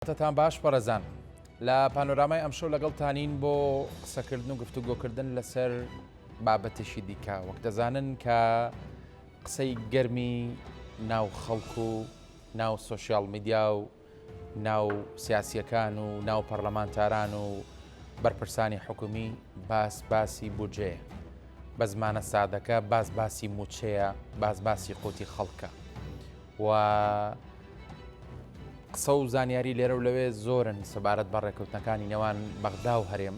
کاتتان باش بەڕێزان. لە پانۆرامای ئەمشەو لەگەڵتانین بۆ قسەکردن و گفتوگۆکردن لەسەر بابەتێکی دیکە وەک دەزانن کە قسەی گەرمی ناو خەڵک و ناو سۆشیال میدیا و ناو سیاسیەکان و ناو پەرلەمانتاران و بەرپرسانی حکومی باس باسی بودجەیە بە زمانە سادەکە باس باسی موچەیە باس باسی قوتی خەڵکە و قسە و زانیاری لێرە و لەوێ زۆرن سەبارەت بە ڕێکەوتنەکانی نێوان بەغدا و هەرێم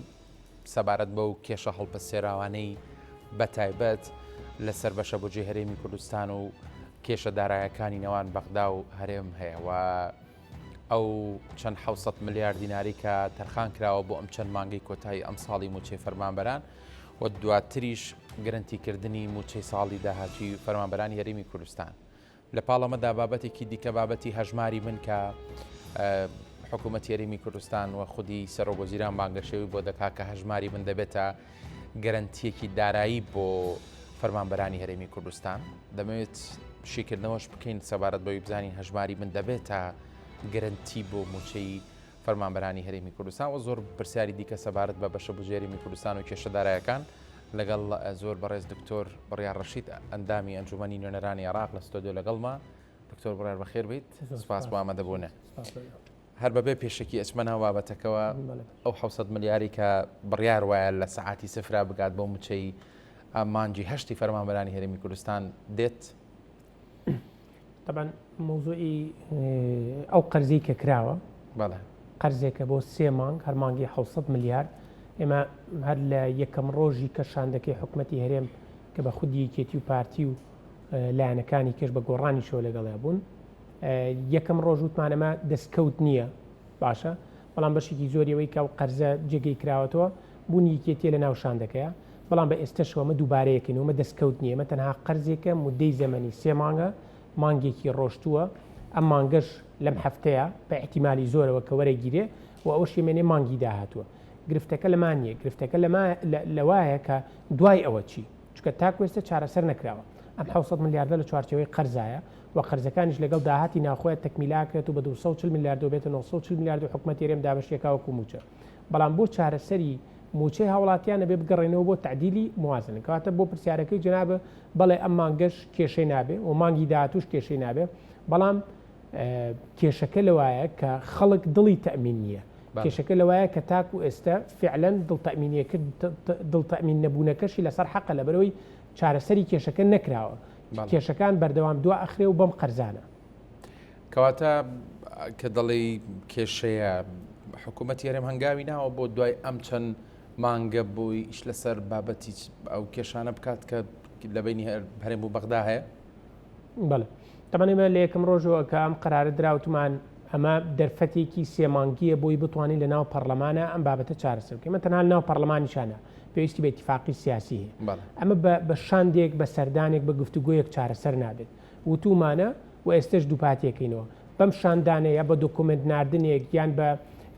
سەبارەت بەو کێشە هەڵپەسێراوانەی بەتایبەت لەسەر بەشە بودجەی هەرێمی کوردستان و کێشە دارایەکانی نێوان بەغدا و هەرێم هەیە و ئەو چەند 600 ملیار دیناری کە تەرخان کراوە بۆ ئەم چەند مانگەی کۆتایی ئەم ساڵی موچەی فەرمانبەران و دواتریش گرنتیکردنی موچەی ساڵی داهاتوی فەرمانبەرانی هەرێمی کوردستان. لە پاڵ ئەمەدا بابەتێکی دیکە بابەتی هەژماری من کە حکوومەتی هەرێمی کوردستان و خودی سەرۆک وەزیران بانگەشەوی بۆ دەکات کە هەژماری من دەبێتە گەرەنتیەکی دارایی بۆ فەرمانبەرانی هەرێمی کوردستان دەمەوێت شیکردنەوەش بکەین سەبارەت بەوی بزانین هەژماری من دەبێتە گەرەنتی بۆ موچەی فەرمانبەرانی هەرێمی کوردستان و زۆر پرسیاری دیکە سەبارەت بە بەشە بودجەی هەرێمی کوردستان و کێشە دارایەکان لەگەڵ زۆر بەڕێز دکتۆر بڕیار ڕەشید ئەندامی ئەنجومەنی نوێنەرانی عێراق لە ستۆدیۆ لەگەڵما دکتۆر بڕیار بەخێر بیت سپاس بۆ ئامادەبوونە هەر بەبێ پێشەکی ئەچمە ناو بابەتەکەوە ئەو 600 ملیاری کە بڕیار وایە لە سەعاتی سفرا بگات بۆ موچەی مانگی هەشتی فەرمانبەرانی هەرێمی کوردستان دێت تەبعەن مەوزوعی ئەو قەرزەی کە کراوە بەڵێ قەرزێکە بۆ سێ مانگ هەر مانگی 600 ملیار ئێمە هەر لە یەکەم ڕۆژی کە شاندەکەی حکومەتی هەرێم کە بە خودی یەکێتی و پارتی و لایەنەکانی کەش بە گۆڕانیشەوە لەگەڵیا بوون یەکەم ڕۆژ وتمان ئەمە دەستکەوت نییە باشە بەڵام بەشێکی زۆری ئەوەی کە ئەو قەرزە جێگەی کراوەتەوە بوونی یەکێتیە لە ناو شاندەکەیە بەڵام بە ئێستەشەوە ئەمە دووبارەیەکەینەوە ئەمە دەستکەوت نییە ئەمە تەنها قەرزێکە مودەی زەمەنی سێ مانگە مانگێکی ڕۆشتووە ئەم مانگەش لەم هەفتەیە بە ئیحتیمالی زۆرەوە کە وەرەگیرێ و ئەوەشی مێنێ مانگی داهاتووە گرفتەکە لەما نییە گرفتەکە لەما لەوایە کە دوای ئەوە چی چونکە تاکو ئێستا چارەسەر نەکراوە ئەم 600 ملیاردە لە چوارچێوەی قەرزایە و قەرزەکانیش لەگەڵ داهاتی ناوخۆیە تەکمیلاکرێت و بە 240 ملیاردەوە بێتە 940 ملیارد و حکومەتی هەرێم دابەشیەکا وەکو مووچە بەڵام بۆ چارەسەری مووچەی هاوڵاتیان ئەبێ بگەڕێینەوە بۆ تەعدیلی موازنە کەواتە بۆ پرسیارەکەی جەنابت بەڵێ ئەم مانگەش کێشەی نابێ و مانگی داهاتووش کێشەی نابێ بەڵام کێشەکە لەوایە کە خەڵک دڵی تەئمین نییە کێشەکە لەوایە کە تاکو ئێستا فعلەن دڵ تەئمینیەکە دڵ تەئمین نەبوونەکەشی لەسەر حەقە لەبەرەوەی چارەسەری کێشەکە نەکراوە کێشەکان بەردەوام دوا ئەخرێ و بەم قەرزانە. کەواتە کە دەڵێی کێشەیە حکوومەتی هەرێم هەنگاوی ناوە بۆ دوای ئەم چەند مانگە بۆی ئیش لەسەر بابەتی ئەو کێشانە بکات کە لە بینی هەرێم و بەغدا هەیە؟ بەڵێ تەبعەن ئێمە لە یەکەم ڕۆژەوە کە ئەم قەرارە درا وتمان ئەمە دەرفەتێکی سێ مانگییە بۆی بتوانین لە ناو پەرلەمانە ئەم بابەتە چارەسەر بکەین ئەمە تەنها لە ناو پەرلەمانیشانە پێویستی بە ئیتیفاقی سیاسی هەیە ئەمە بە شاندێک بە سەردانێک بە گفتوگۆیەک چارەسەر نابێت وتومانە و ئێستەش دووپاتیەکەینەوە بەم شاندانە یا بە دۆکۆمێنت ناردنێک یان بە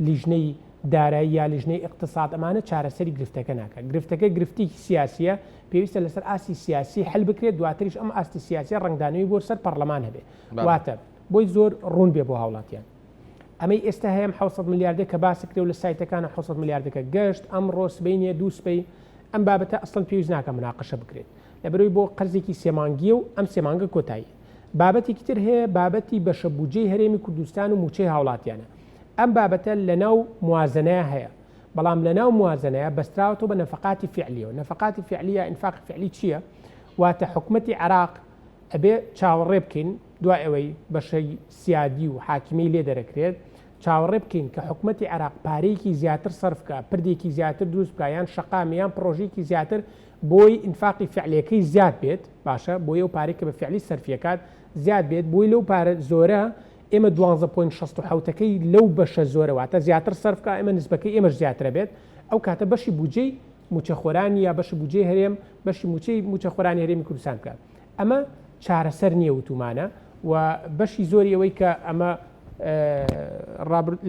لیژنەی دارایی یا لیژنەی ئیقتساد ئەمانە چارەسەری گرفتەکە ناکات گرفتەکە گرفتێکی سیاسیە پێویستە لەسەر ئاستی سیاسی حل بکرێت دواتریش ئەم ئاستی سیاسیە ڕەنگدانەوەی بۆ سەر پەڕلەمان هەبێت واتە بۆی زۆر ڕوون بێ بۆ هاوڵاتیان ئەمەی ئێستا هەیە ئەم 600 ملیاردە کە باس کرێ و لە سایتەکانە 600 ملیاردەکە گەشت ئەمڕۆ سبەینێ دوو سبەی ئەم بابەتە ئەسڵەن پێویست ناکە مناقەشە بکرێت لەبەرئەوەی بۆ قەرزێکی سێ مانگییە و ئەم سێ مانگە کۆتاییە. بابەتێکی تر هەیە بابەتی بەشە بودجەی هەرێمی کوردستان و مووچەی هاوڵاتیانە. ئەم بابەتە لەناو موازەنەیا هەیە، بەڵام لەناو موازەنەیا بەستراوەتەوە بە نەفەقاتی فیعلیەوە. نەفەقاتی فیعلی یا ئینفاقی فیعلی چییە؟ واتە حکومەتی عێراق ئەبێ چاوەڕێ بکەین دوای ئەوەی بەشەی سیادی و حاکمیەی لێ دەرەکرێت، چاوەڕێ بکەین کە حکومەتی عێراق پارەیەکی زیاتر سەرف بکا، پردێکی زیاتر دروست بکا یان شەقامێ یان پڕۆژەیەکی زیاتر بۆی ئینفاقی فعلیەکەی زیاد بێت، باشە بۆی ئەو پارەی کە بە فعلی سەرفیەکات زیاد بێت، بۆی لەو پارە زۆرە ئێمە دوانزە point 67 ەکەی لەو بەشە زۆرە واتە زیاتر سەرف بکا ئێمە نسبەکەی ئێمەش زیاترە بێت، ئەو کاتە بەشی بودجەی موچەخۆرانی یا بەشی بودجەی هەرێم بەشی موچەی موچەخۆرانی هەرێمی کوردستان بکات. ئەمە چارەسەر نییە وتومانە و بەشی زۆری ئەوەی کە ئەمە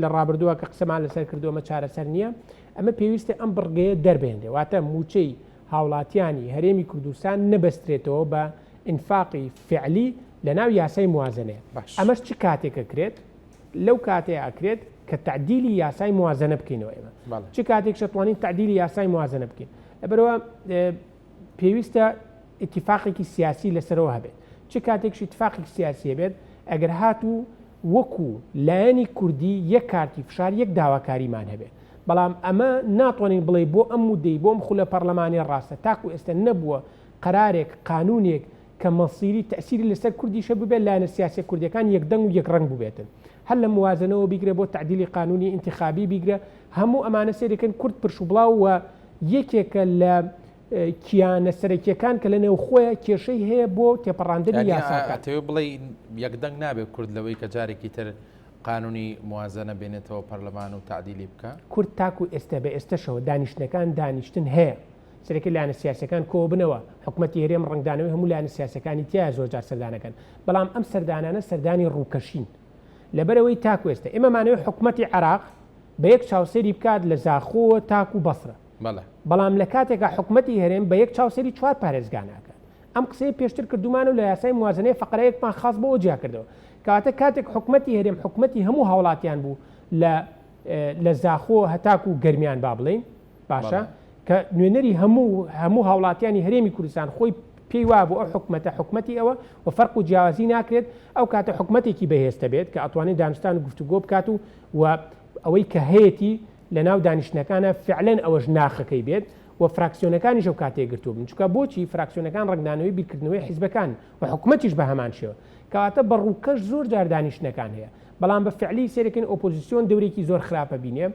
لە ڕابردووە کە قسەمان لەسەر کردو ئەمە چارەسەر نییە ئەمە پێویستە ئەم بڕگەیە دەربێنرێ واتە موچەی هاوڵاتیانی هەرێمی کوردستان نەبەسترێتەوە بە ئینفاقی فعلی لە ناو یاسای موازنەیە ئەمەش چ کاتێک ئەکرێت لەو کاتەیە ئەکرێت. کە تەعدیلی یاسای موازەنە بکەینەوە ئێمە چ کاتێک شەتوانین تەعدیلی یاسای موازەنە بکەین لەبەرەوە پێویستە ئیتیفاقێکی سیاسی لەسەرەوە هەبێت چ کاتێکش ئیتفاقێکی سیاسی هەبێت ئەگەر هاتوو وەکو لایەنی کوردی یەک کارتی فشار یەک داواکاریمان هەبێت بەڵام ئەمە ناتوانین بڵێ بۆ ئەم مودەی بۆم خولە پەرلەمانی ڕاستە تاکو ئێستا نەبووە قەرارێک قانونێک کە مەسیری تەئسیری لەسەر کوردیش هەبووبێت لایەنە سیاسیە کوردیەکان یەکدەنگ و یەکڕەنگ بووبێتن هەر لە موازنەوە بیگرە بۆ تەعدیلی قانونی ئینتخابی بیگرە هەموو ئەمانە سەیرەکەن کورد پرشوبڵاو و یەکێکە لە کیانە سەرەکیەکان کە لە نێوخۆیە کێشەی هەیە بۆ تێپەڕاندنی یاساکان. ئەتەوێ بڵێی یەکدەنگ نابێت کورد لەوەی کە جارێکی تر قانونی موازنە بێنێتەوە پەرلەمان و تەعدیلی بکا؟ کورد تاکو ئێستا بە ئێستەشەوە دانیشتنەکان دانیشتن هەیە سەرەکی لایەنە سیاسیەکان کۆبنەوە، حکومەتی هەرێم ڕەنگدانەوەی هەموو لایەنە سیاسیەکانی تیایە زۆرجار سەردانەکەن، بەڵام ئەم سەردانانە سەردانی ڕووکەشین. لەبەرئەوەی تاکو ئێستا ئێمە مانەوێت حکومەتی عێراق بە یەک چاو سەیری بکات لە زاخۆوە تاکو بەسرە، بەڵام لە کاتێکا حکومەتی هەرێم بە یەک چاو سەیری چوار پارێزگا ناکات. ئەم قسەیە پێشتر کردوومانە و لە یاسای موازنەی فەقەرەیەکمان خاص بۆ ئەوە جیا کردەوە. کەواتە کاتێک حکومەتی هەرێم حکومەتی هەموو هاوڵاتیان بوو لە لە زاخۆ هەتاکو گەرمیان با بڵێین، باشە کە نوێنەری هەموو هەموو هاوڵاتیانی هەرێمی کوردستان خۆی پێی وابوو ئەو حکومەتە حکومەتی ئەوە و فەرق و جیاوازی ناکرێت ئەو کاتە حکومەتێکی بەهێزتە بێت کە ئەتوانێت دانوستان و گفتوگۆ بکات و و ئەوەی کە هەیەتی لە ناو دانیشتنەکانە فعلەن ئەوەش ناخەکەی بێت و فراکسیۆنەکانیش ئەو کاتێک گرتوو بن چونکە بۆچی فراکسیۆنەکان ڕەنگدانەوەی بیرکردنەوەی حیزبەکان و حکومەتیش بە هەمان شێوە کەواتە بە ڕووکەش زۆر جار دانیشتنەکان هەیە بەڵام بە فعلی سەیرەکەین ئۆپۆزیسیۆن دەورێکی زۆر خراپ ئەبینێ،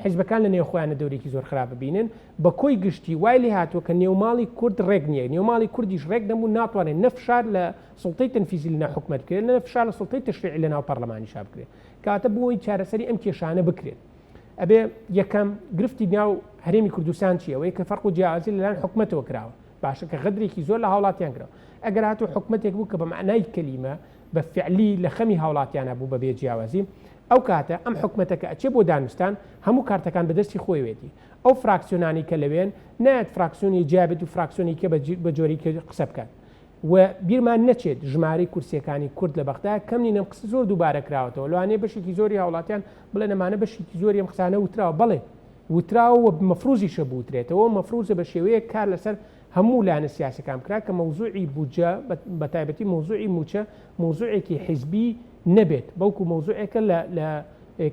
حیزبەکان لە نێوخۆیانە دەورێکی زۆر خراپ ئەبینن، بە کۆی گشتی وای لێ هاتووە کە نێوماڵی کورد ڕێک نییە، نێوماڵی کوردیش ڕێک نەبوو ناتوانێت نە فشار لە سوڵتەی تەنفیزی لەناو حکومەت بکرێت، نە فشار لە سوڵتەی تەشریعی لەناو پەڕلەمانیشا بکرێت. کەواتە بۆ ئەوەی چارەسەری ئەم کێشانە بکرێت ئەبێ یەکەم گرفتی ناو هەرێمی کوردستان چییە؟ ئەوەیە کە فەرق و جیاوازی لەلایەن حکومەتەوە کراوە، باشە کە غەدرێکی زۆر لە هاوڵاتیان کراوە. ئەگەر هاتوو حکومەتێک بوو کە بە مەعنای کەلیمە بە فعلی لە خەمی هاوڵاتیانا بوو بە بێ جیاوازی، ئەو کاتە ئەم حکومەتە کە ئەچێ بۆ دانوستان هەموو کارتەکان بە دەستی خۆیەوێتی، ئەو فراکسیۆنانەی کە لەوێن نایەت فراکسیۆنی جیا بێت و فراکسیۆنی کە بە جۆری کە قسە بکات. و بیرمان نەچێت ژمارەی کورسیەکانی کورد لە بەغدا کەم نین ئەم قسە زۆر دووبارە کراوەتەوە لەوانەیە بەشێکی زۆری هاوڵاتیان بڵێن ئەمانە بەشێکی زۆری ئەم قسانە وتراوە بەڵێ وتراوە و مەفروزیشە بوترێتەوە مەفروزە بە شێوەیەک کار لەسەر هەموو لایەنە سیاسیەکان بکرا کە مەوزوعی بودجە بەتایبەتی مەوزوعی موچە مەوزوعێکی حیزبی نەبێت بەڵکو مەوزوعێکە لە لە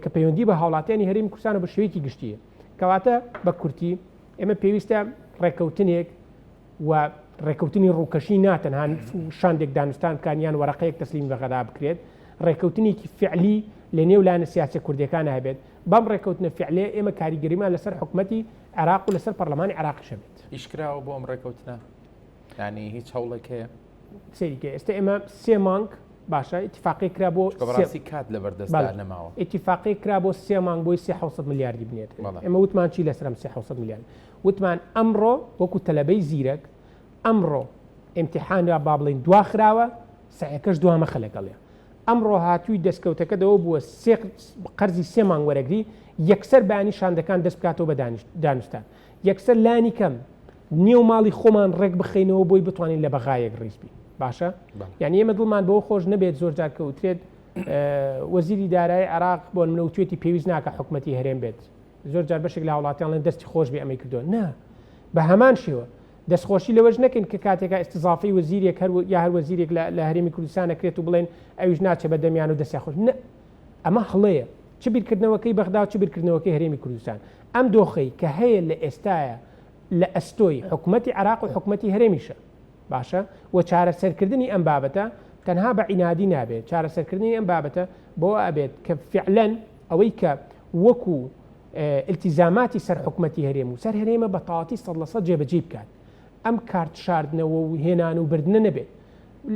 کە پەیوەندی بە هاوڵاتیانی هەرێمی کوردستان و بە شێوەیەکی گشتیە کەواتە بە کورتی ئێمە پێویستە ڕێککەوتنێک و ڕێککەوتنی ڕووکەشی نا تەنها شاندێک دانوستان بکان یان وەرەقەیەک تەسلیمی بەغدا بکرێت ڕێککەوتنێکی فعلی لە نێو لایەنە سیاسیە کوردیەکانە هەبێت بەم ڕێککەوتنە فعلەیە ئێمە کاریگەریمان لەسەر حکومەتی عێراق و لەسەر پەرلەمانی عێراقیش هەبێت. ئیش کراوە بۆ ئەم ڕێکەوتنە؟ یانی هیچ هەوڵێک هەیە؟ سەیری کە ئێستا ئێمە سێ مانگ باشە ئیتفاقی کرا بۆ چونکە بەڕاستی کات لەبەر دەستدا نەماوە. ئیتفاقی کرا بۆ سێ مانگ بۆی سێ حەوسەد ملیاردی بنێت. ئێمە وتمان چی لەسەر ئەم سێ حەوسەد ملیارد؟ وتمان ئەمڕۆ وەکو تەلەبەی زیرەک ئەمڕۆ ئیمتیحان یا با بڵێین دواخراوە سەعیەکەش دوامەخە لەگەڵیا. ئەمڕۆ هاتووی دەستکەوتەکەت ئەوە بووە سێ قەرزی سێ مانگ وەرەگری، یەکسەر بەیانی شاندەکان دەست بکاتەوە بە دانوستان. یەکسەر لانی کەم نێو ماڵی خۆمان ڕێک بخەینەوە بۆی بتوانین لە بەغا یەک ڕیز بین. باشە؟ یعنی ئێمە دڵمان بەوە خۆش نەبێت زۆر جار کە وترێت وەزیری دارایی عێراق بۆ نمونە وتوێتی پێویست ناکە حکومەتی هەرێم بێت. زۆر جار بەشێک لە هاوڵاتیان ڵێن دەستی خۆش بێ ئەمەی کردووە. نا بە هەمان شێوە دەستخۆشی لەوەش نەکەین کە کاتێکا ئیستزافەی وەزیرێک هەر یا هەر وەزیرێک لە لە هەرێمی کوردستان ئەکرێت و بڵێن ئەویش ناچێ بە دەمیان و دەستیان خۆش نە ئەمە هەڵەیە چ بیرکردنەوەکەی بەغدا و چ بیرکردنەوەکەی هەرێمی کوردستان ئەم دۆخەی کە هەیە لە ئێستایا لە ئەستۆی حکومەتی عێراق و حکومەتی هەرێمیشە باشە و چارەسەرکردنی ئەم بابەتە تەنها بە عینادی نابێت چارەسەرکردنی ئەم بابەتە بەوە ئەبێت کە فعلەن ئەوەی کە وەکو ئیلتیزاماتی سەر حکومەتی هەرێم و سەر هەرێمە بە تەواتی سەد لە سەد جێبەجێی بکات ئەم کارت شاردنەوە و هێنان و بردنە نەبێت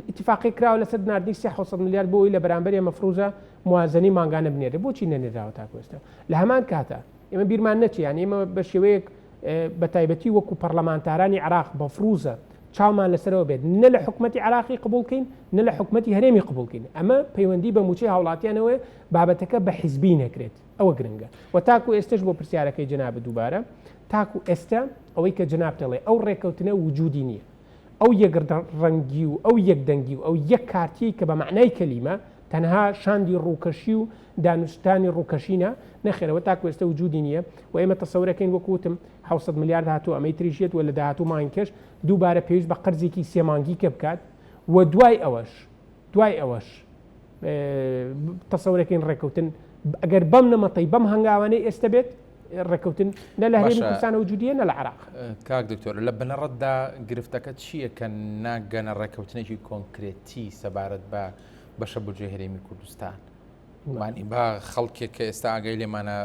ئیتفاقی کراوە لەسەر ناردنی سێ 600 ملیار بۆ ئەوەی لە بەرامبەر مەفروزە موازنەی مانگانە بنێرێت بۆچی نەنێراوە تاکو ئێستا لە هەمان کاتە ئێمە بیرمان نەچێ یان ئێمە بە شێوەیەک بە تایبەتی وەکو پەرلەمانتارانی عراق بەفروزە چاومان لەسەرەوە بێت نە لە حکومەتی عراقی قبولکەین نە لە حکومەتی هەرێمی قبولکەین ئەمە پەیوەندی بە موچەی هاوڵاتیانەوەی بابەتەکە بە حیزبی نەکرێت ئەوە گرنگە وە تاکو ئێستەش بۆ پرسیارەکەی جەنابت دووبارە تاکو ئێستە ئەوەی کە جەنابت دەڵێ ئەو ڕێکەوتنە وجودی نییە ئەو یەک ڕەنگی و ئەو یەک دەنگی و ئەو یەک کارتیەی کە بە مەعنای کەلیمە. تەنها شاندی ڕووکەشی و دانوستانی ڕووکەشینە؟ نەخێر ئەوە تاکو ئێستا وجودی نییە و ئێمە تەسەورەکەین وەکو وتم 700 ملیارد هاتووە ئەمەی تریش یەت و لە داهاتوو مانگی کەش دووبارە پێویست بە قەرزێکی سێ مانگی کە بکات و دوای ئەوەش دوای ئەوەش تەسەورەکەین ڕێککەوتن ئەگەر بەم نەمەتەی بەم هەنگاوانەی ئێستا بێت ڕێککەوتن نە لە هەرێمی کوردستانەوە وجودیە نە لە عراق. کاک دکتۆر لە بنەڕەتدا گرفتەکە چییە کە ناگەنە ڕێککەوتنێکی کۆنکرێتی سەبارەت بە بەشە بودجەی هەرێمی کوردستان؟ مانی با خەڵکێک کە ئێستا ئاگای لێمانە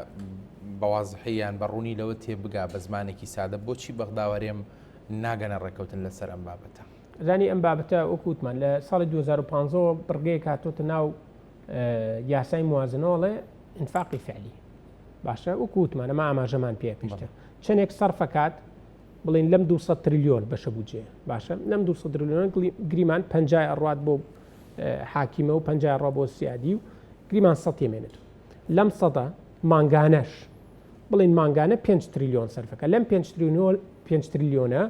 بەوازحی یان بە ڕوونی لەوە تێبگا بە زمانێکی سادە بۆچی بەغدا و هەرێم ناگەنە ڕێککەوتن لەسەر ئەم بابەتە؟ زانی ئەم بابەتە وەکو وتمان لە ساڵی 2015 ەوە بڕگەیەک هاتۆتە ناو یاسای موازنەوە ئەڵێ ئینفاقی فعلی باشە وەکو وتمان ئەمە ئاماژەمان پێ پێشتر چەندێک سەرفەکات بڵین لەم 200 تریلیۆن بەشە بودجێ باشە لەم 200 تریلیۆن گریمان 50 ئەڕات بۆ حاکیمە و 50 ڕا بۆ سیادی و گریمان سە تێمێنێت لەم سەدە مانگانەش بڵین مانگانە 5 تریلیۆن سەرفەکە لەم 5 تریلیۆن 5 تریلیۆنە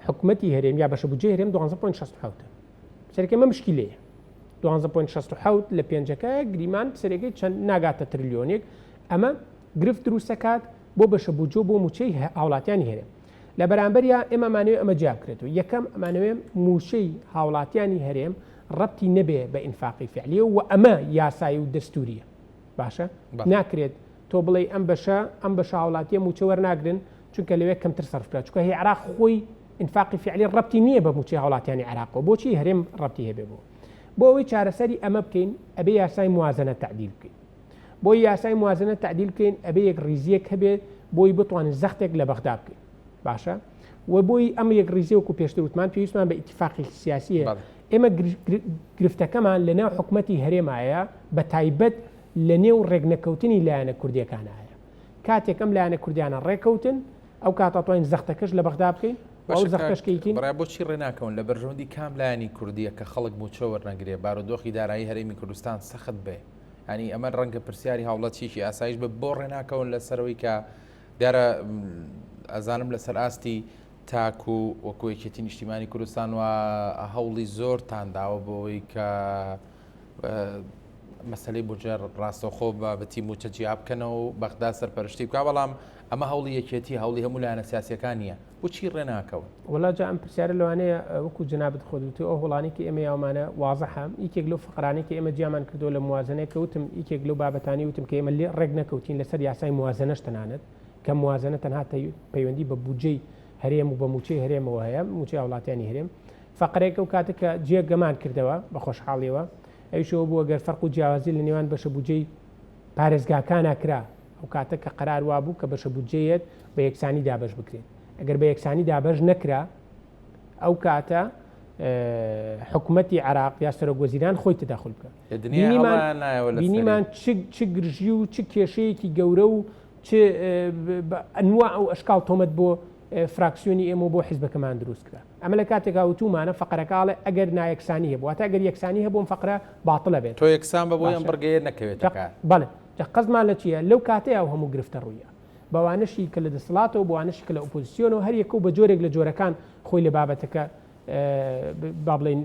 حکومەتی هەرێم یا بەشە بودجەی هەرێم 12.67 سەرەکەی مە مشکیلەیە 12.67 لە پێنجەکە گریمان سەرەکەی چەند ناگاتە تریلیۆنێک ئەمە گرفت دروستەکات بۆ بەشە بودجە بۆ موچەی هاوڵاتیانی هەرێم لە بەرامبەریا ئێمە مانەوێ ئەمە جیا بکرێتەوە یەکەم ئەمانەوێ موچەی هاوڵاتیانی هەرێم ڕەبتی نەبێ بە ئینفاقی فعلیە و ئەمە یاسایی و دەستوریە باشە ناکرێت تۆ بڵێی ئەم بەشە ئەم بەشە هاوڵاتیە موچە وەرناگرن چونکە لەوێ کەمتر سەرف کرا چونکە هی عێراق خۆی ئینفاقی فعلی ڕەبتی نییە بە موچەی هاوڵاتیانی عێراقەوە بۆچی هەرێم ڕەبتی هەبێ بۆ بۆ ئەوەی چارەسەری ئەمە بکەین ئەبێ یاسای موازنە تەعدیل بکەین بۆی یاسای موازنە تەعدیل بکەین ئەبێ یەک ڕیزیەک هەبێت بۆی بتوانین زەختێک لە بەغدا بکەین باشە و بۆی ئەم یەک ڕیزی وەکو پێشتر وتمان پێویستمان بە ئیتیفاقی سیاسیە ئێمە گرفتەکەمان لە ناو حکومەتی هەرێمایە بە تایبەت لە نێو ڕێکنەکەوتنی لایەنە کوردیەکانایە کاتێک ئەم لایەنە کوردیانە ڕێکەوتن ئەو کاتە توانین زەختەکەش لە بەغدا بکەین ئەو زەختەش کەیتین. برا بۆچی ڕێناکەون لە بەرژەوەندی کام لایەنی کوردیە کە خەڵک مووچە وەرنەگرێ بارودۆخی دارایی هەرێمی کوردستان سەخت بێ یانی ئەمە ڕەنگە پرسیاری هاوڵاتیەکی ئاسایش بە بۆ ڕێناکەون لەسەرەوەی کە دیارە ئەزانم لەسەر ئاستی تاک و وەکو یەکێتی نیشتیمانی کوردستان و هەوڵی زۆرتان داوە بۆ ئەوەی کە مەسلەی بودجە ڕاستەوخۆ بابەتی موچە جیا بکەنەوە و بەغدا سەرپەرشتی بکە بەڵام ئەمە هەوڵی یەکێتی هەوڵی هەموو لایەنە سیاسەکان نییە بۆچی ڕێ ناکەون؟ وەڵا جا ئەم پرسیارە لەوانەیە وەکو جەنابت خۆت وتی ئەو هەوڵانەی کە ئێمە یاومانە وازحە یەکێک لەو فقرانەی کە ئێمە جیامان کردەوە لە موازنەیە کە وتم یەکێک لەو بابەتانەی وتم کە ئێمە لێ ڕێک نەکەوتین لەسەر یاسای موازنەش تەنانەت کە موازنە تەنها پەیوەندی بە بودجەی هەرێم و بە موچەی هەرێمەوە هەیە موچەی هاوڵاتیانی هەرێم فەقرێک ئەو کاتە کە جێگەمان کردەوە بە خۆشحاڵیەوە ئەویش ئەوە بوو گەر فەرق و جیاوازی لە نێوان بەشە بودجەی پارێزگاکانا کرا ئەو کاتە کە قەرار وابوو کە بەشە بودجەیەت بە یەکسانی دابەش بکرێت ئەگەر بە یەکسانی دابەش نەکرا ئەو کاتە حکومەتی عراق یا سەرۆک وەزیران خۆی تداخل بکە بینیمان چ گرژی و چ کێشەیەکی گەورە و چ ئەنوا ئەو ئەشکال تۆمەت بۆ فراکسیۆنی ئێمە بۆ حیزبەکەمان دروست کرا ئەمە لە کاتێکا وتومانە فەقرەکە ئەڵێ ئەگەر نایەکسانی هەبوو واتە ئەگەر یەکسانی هەبوو ئەم فەقرە باتڵە بێت. تۆ یەکسان بە بۆی ئەم بڕگەیە نەکەوێتە کار. بەڵێ جا قەزمان لە چییە؟ لەو کاتەیا ئەو هەموو گرفتە ڕوویە. بەوانەشی کە لە دەسەڵاتەوە بەوانەشی کە لە ئۆپۆزیسیۆنەوە هەر یەکە و بە جۆرێک لە جۆرەکان خۆی لە بابەتەکە با بڵێین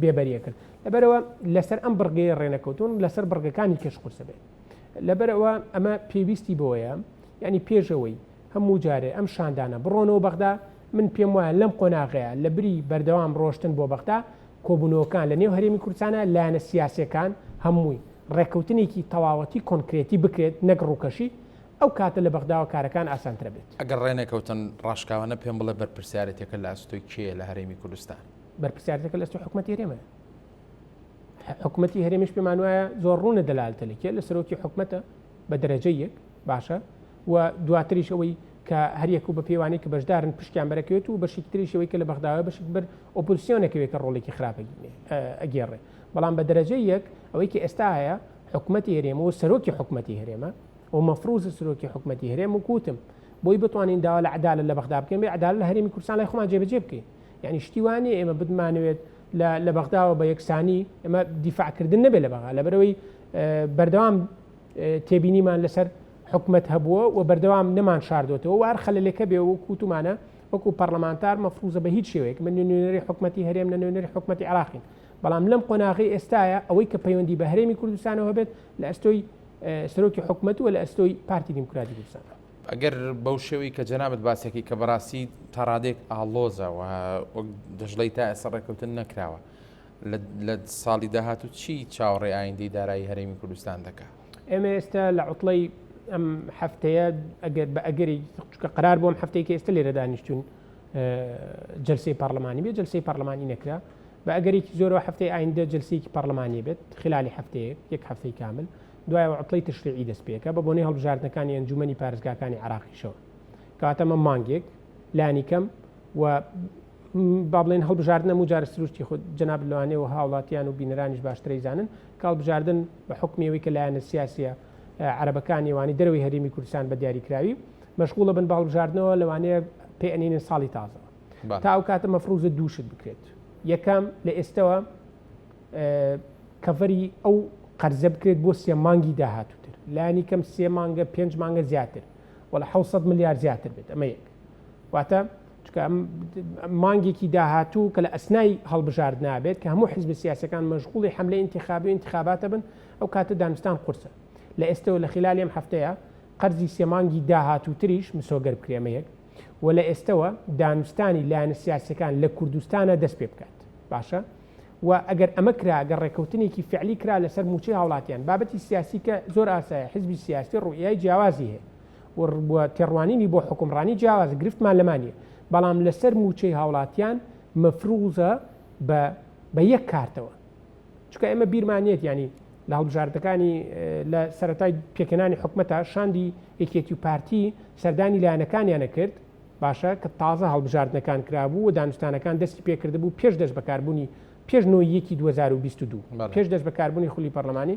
بێبەریە کرد. لەبەرئەوە لەسەر ئەم بڕگەیە ڕێنەکەوتوون لەسەر بڕگەکانی کەش قورسە بێت. لەبەرئەوە ئەمە پێویستی بەوەیە یانی پێش ئەوەی هەموو جارێ ئەم شاندانە بڕۆنەوە بەغدا، من پێم وایە لەم قۆناغەیا لە بری بەردەوام ڕۆشتن بۆ بەغدا، کۆبوونەوەکان لە نێو هەرێمی کوردستانا لایەنە سیاسیەکان هەمووی ڕێککەوتنێکی تەواوەتی کۆنکرێتی بکرێت نەک ڕووکەشی، ئەو کاتە لە بەغداوە کارەکان ئاسانترە بێت. ئەگەر ڕێنەکەوتن ڕاشکاوانە پێم بڵێ بەرپرسیارێتیەکە لە ئەستۆی کێیە لە هەرێمی کوردستان؟ بەرپرسیارێتیەکە لە ئەستۆی حکومەتی هەرێمە. حکومەتی هەرێمیش پێمان وایە زۆر ڕوونە دەلالتە لە کێ لە سەرۆکی حکومەتە بە دەرەجەی یەک باشە و دواتریش ئەوەی کە هەریەک و بە پێوانەی کە بەشدارن پشکیان بەرەکەوێت و بەشێکی تریش ئەوەی کە لە بەغداوە بەشێک بەر ئۆپۆزیسیۆنەکەوێت کە ڕۆڵێکی خراپ ئەگێڕێ بەڵام بە دەرەجەی یەک ئەوەی کە ئێستا هەیە حکومەتی هەرێم و سەرۆکی حکومەتی هەرێمە و مەفروزە سەرۆکی حکومەتی هەرێم و کوتم بۆی بتوانین داوا لە عەدالەت لە بەغدا بکەین بێ عەدالەت لە هەرێمی کوردستان لای خۆمان جێبەجێ بکەین یعنی شتی وا نییە ئێمە بتمانەوێت لە بەغداوە بە یەکسانی ئێمە دیفاعکردن نەبێت لە بەغا لەبەرەوەی بەردەوام تێبینیمان لەسەر حکومەت هەبووە و بەردەوام نەمان شاردۆتەوە و هەر خەلەلێکە بێ وەکو وتومانە وەکو پەرلەمانتار مەفروزە بە هیچ شێوەیەک من نوێنەری حکومەتی هەرێم نە نوێنەری حکومەتی عێراقین. بەڵام لەم قۆناغەی ئێستایا ئەوەی کە پەیوەندی بە هەرێمی کوردستانەوە هەبێت لە ئەستۆی سەرۆکی حکومەت و لە ئەستۆی پارتی دیموکراتی کوردستان. ئەگەر بەو شێوەی کە جەنابت باسەکەی کە بەڕاستی تا ڕادێک ئاڵۆزە و وەک دەشڵێی تا ئێستا ڕێککەوتن نەکراوە لە ساڵی داهاتوو چی چاوەڕێی ئایندەی دارایی هەرێمی کوردستان دەکا؟ ئێمە ئێستا لە عوتڵەی ئەم هەفتەیە ئەگەر بە ئەگەری چونکە قەرار بۆم هەفتەیە کە ئێستا لێرە دانیشتوین جلسەی پەرلەمانی بێ جلسەی پەرلەمانی نەکرا بە ئەگەرێکی زۆرەوە هەفتەی ئایندە جلسەیەکی پەرلەمانی بێت خلالی هەفتەیەک یەک هەفتەی کامل دوایەوە عوتڵەی تشریعی دەست پێکە بە بۆنەی هەڵبژاردنەکانی ئەنجومەنی پارێزگاکانی عێراقیشەوە کەواتە ئەمە مانگێک لانی کەم و با بڵێن هەڵبژاردن هەموو جارە سروشتی خود جەناب لەوانەیە و هاوڵاتیان و بینەرانیش باشترەی زانن کە هەڵبژاردن بە حوکمی ئەوەی کە لایەنە سیاسیە عەرەبەکانی وانی دەرەوەی هەرێمی کوردستان بە دیاریکراوی مەشغوڵە بن بە هەڵبژاردنەوە لەوانەیە پێ ئەنینن ساڵی تازەوە تا ئەو کاتە مەفروزە دوو شت بکرێت یەکەم لە ئێستەوە کەڤەری ئەو قەرزە بکرێت بۆ سێ مانگی داهاتووتر لانی کەم سێ مانگە پێنج مانگە زیاتر وەڵا 600 ملیار زیاتر بێت ئەمە یەک واتە چونکە ئەم مانگێکی داهاتوو کە لە ئەسنای هەڵبژاردنا بێت کە هەموو حزب سیاسەکان مەشغوڵی حملەی انتخابی و انتخاباتە بن ئەو کاتە دانوستان قورسە لە ئێستەوە لە خلالی ئەم هەفتەیە قەرزی سێ مانگی داهاتووتریش مسۆگەر بکرێ ئەمە یەک و لە ئێستەوە دانوستانی لایەنە سیاسەکان لە کوردستانە دەست پێ بکات باشە و ئەگەر ئەمە کرا گەر ڕێکەوتنێکی فعلی کرا لەسەر موچەی هاوڵاتیان بابەتی سیاسی کە زۆر ئاسایە حزبی سیاسی ڕوئیای جیاوازی هەیە و تێڕوانینی بۆ حوکمڕانی جیاوازە، گرفتمان لەما نییە، بەڵام لەسەر مووچەی هاوڵاتیان مەفروزە بە بە یەک کارتەوە. چونکە ئێمە بیرمان نیەت یانی لە هەڵبژاردنەکانی لە سەرەتای پێکهێنانی حکومەتە شاندی یەکێتی و پارتی سەردانی لایەنەکانیانە کرد، باشە کە تازە هەڵبژاردنەکان کرابوو و دانوستانەکان دەستی پێکردبوو پێش دەستبەکاربوونی پێش نۆ یەکی 2022 پێش دەستبەکاربوونی خولی پەرلەمانی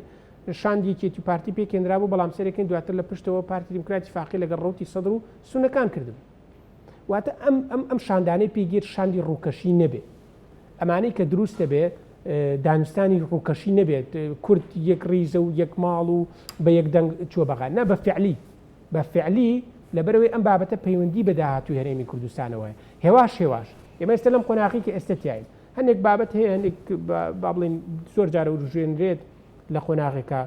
شاندی یەکێتی و پارتی پێکهێنرابوو، بەڵام سەرەکین دواتر لە پشتەوە پارتی دیموکراتی فاقی لەگەڵ ڕەوتی سەدر و سوننەکان کردبوو. واتە ئەم ئەم ئەم شاندانەی پێگیر شاندی ڕووکەشی نەبێ. ئەمانەی کە دروست دەبێ دانوستانی ڕووکەشی نەبێت، کورد یەک ڕیزە و یەک ماڵ و بە یەک دەنگ چووە بەغا. نا بە فعلی بە فعلی لەبەرئەوەی ئەم بابەتە پەیوەندی بە داهاتووی هەرێمی کوردستانەوە هەیە. هێواش هێواش ئێمە ئێستا لەم قۆناغەی کە ئێستا تیاین هەندێک بابەت هەیە هەندێک با بڵێین زۆر جارە وروژێنرێت لە قۆناغێکا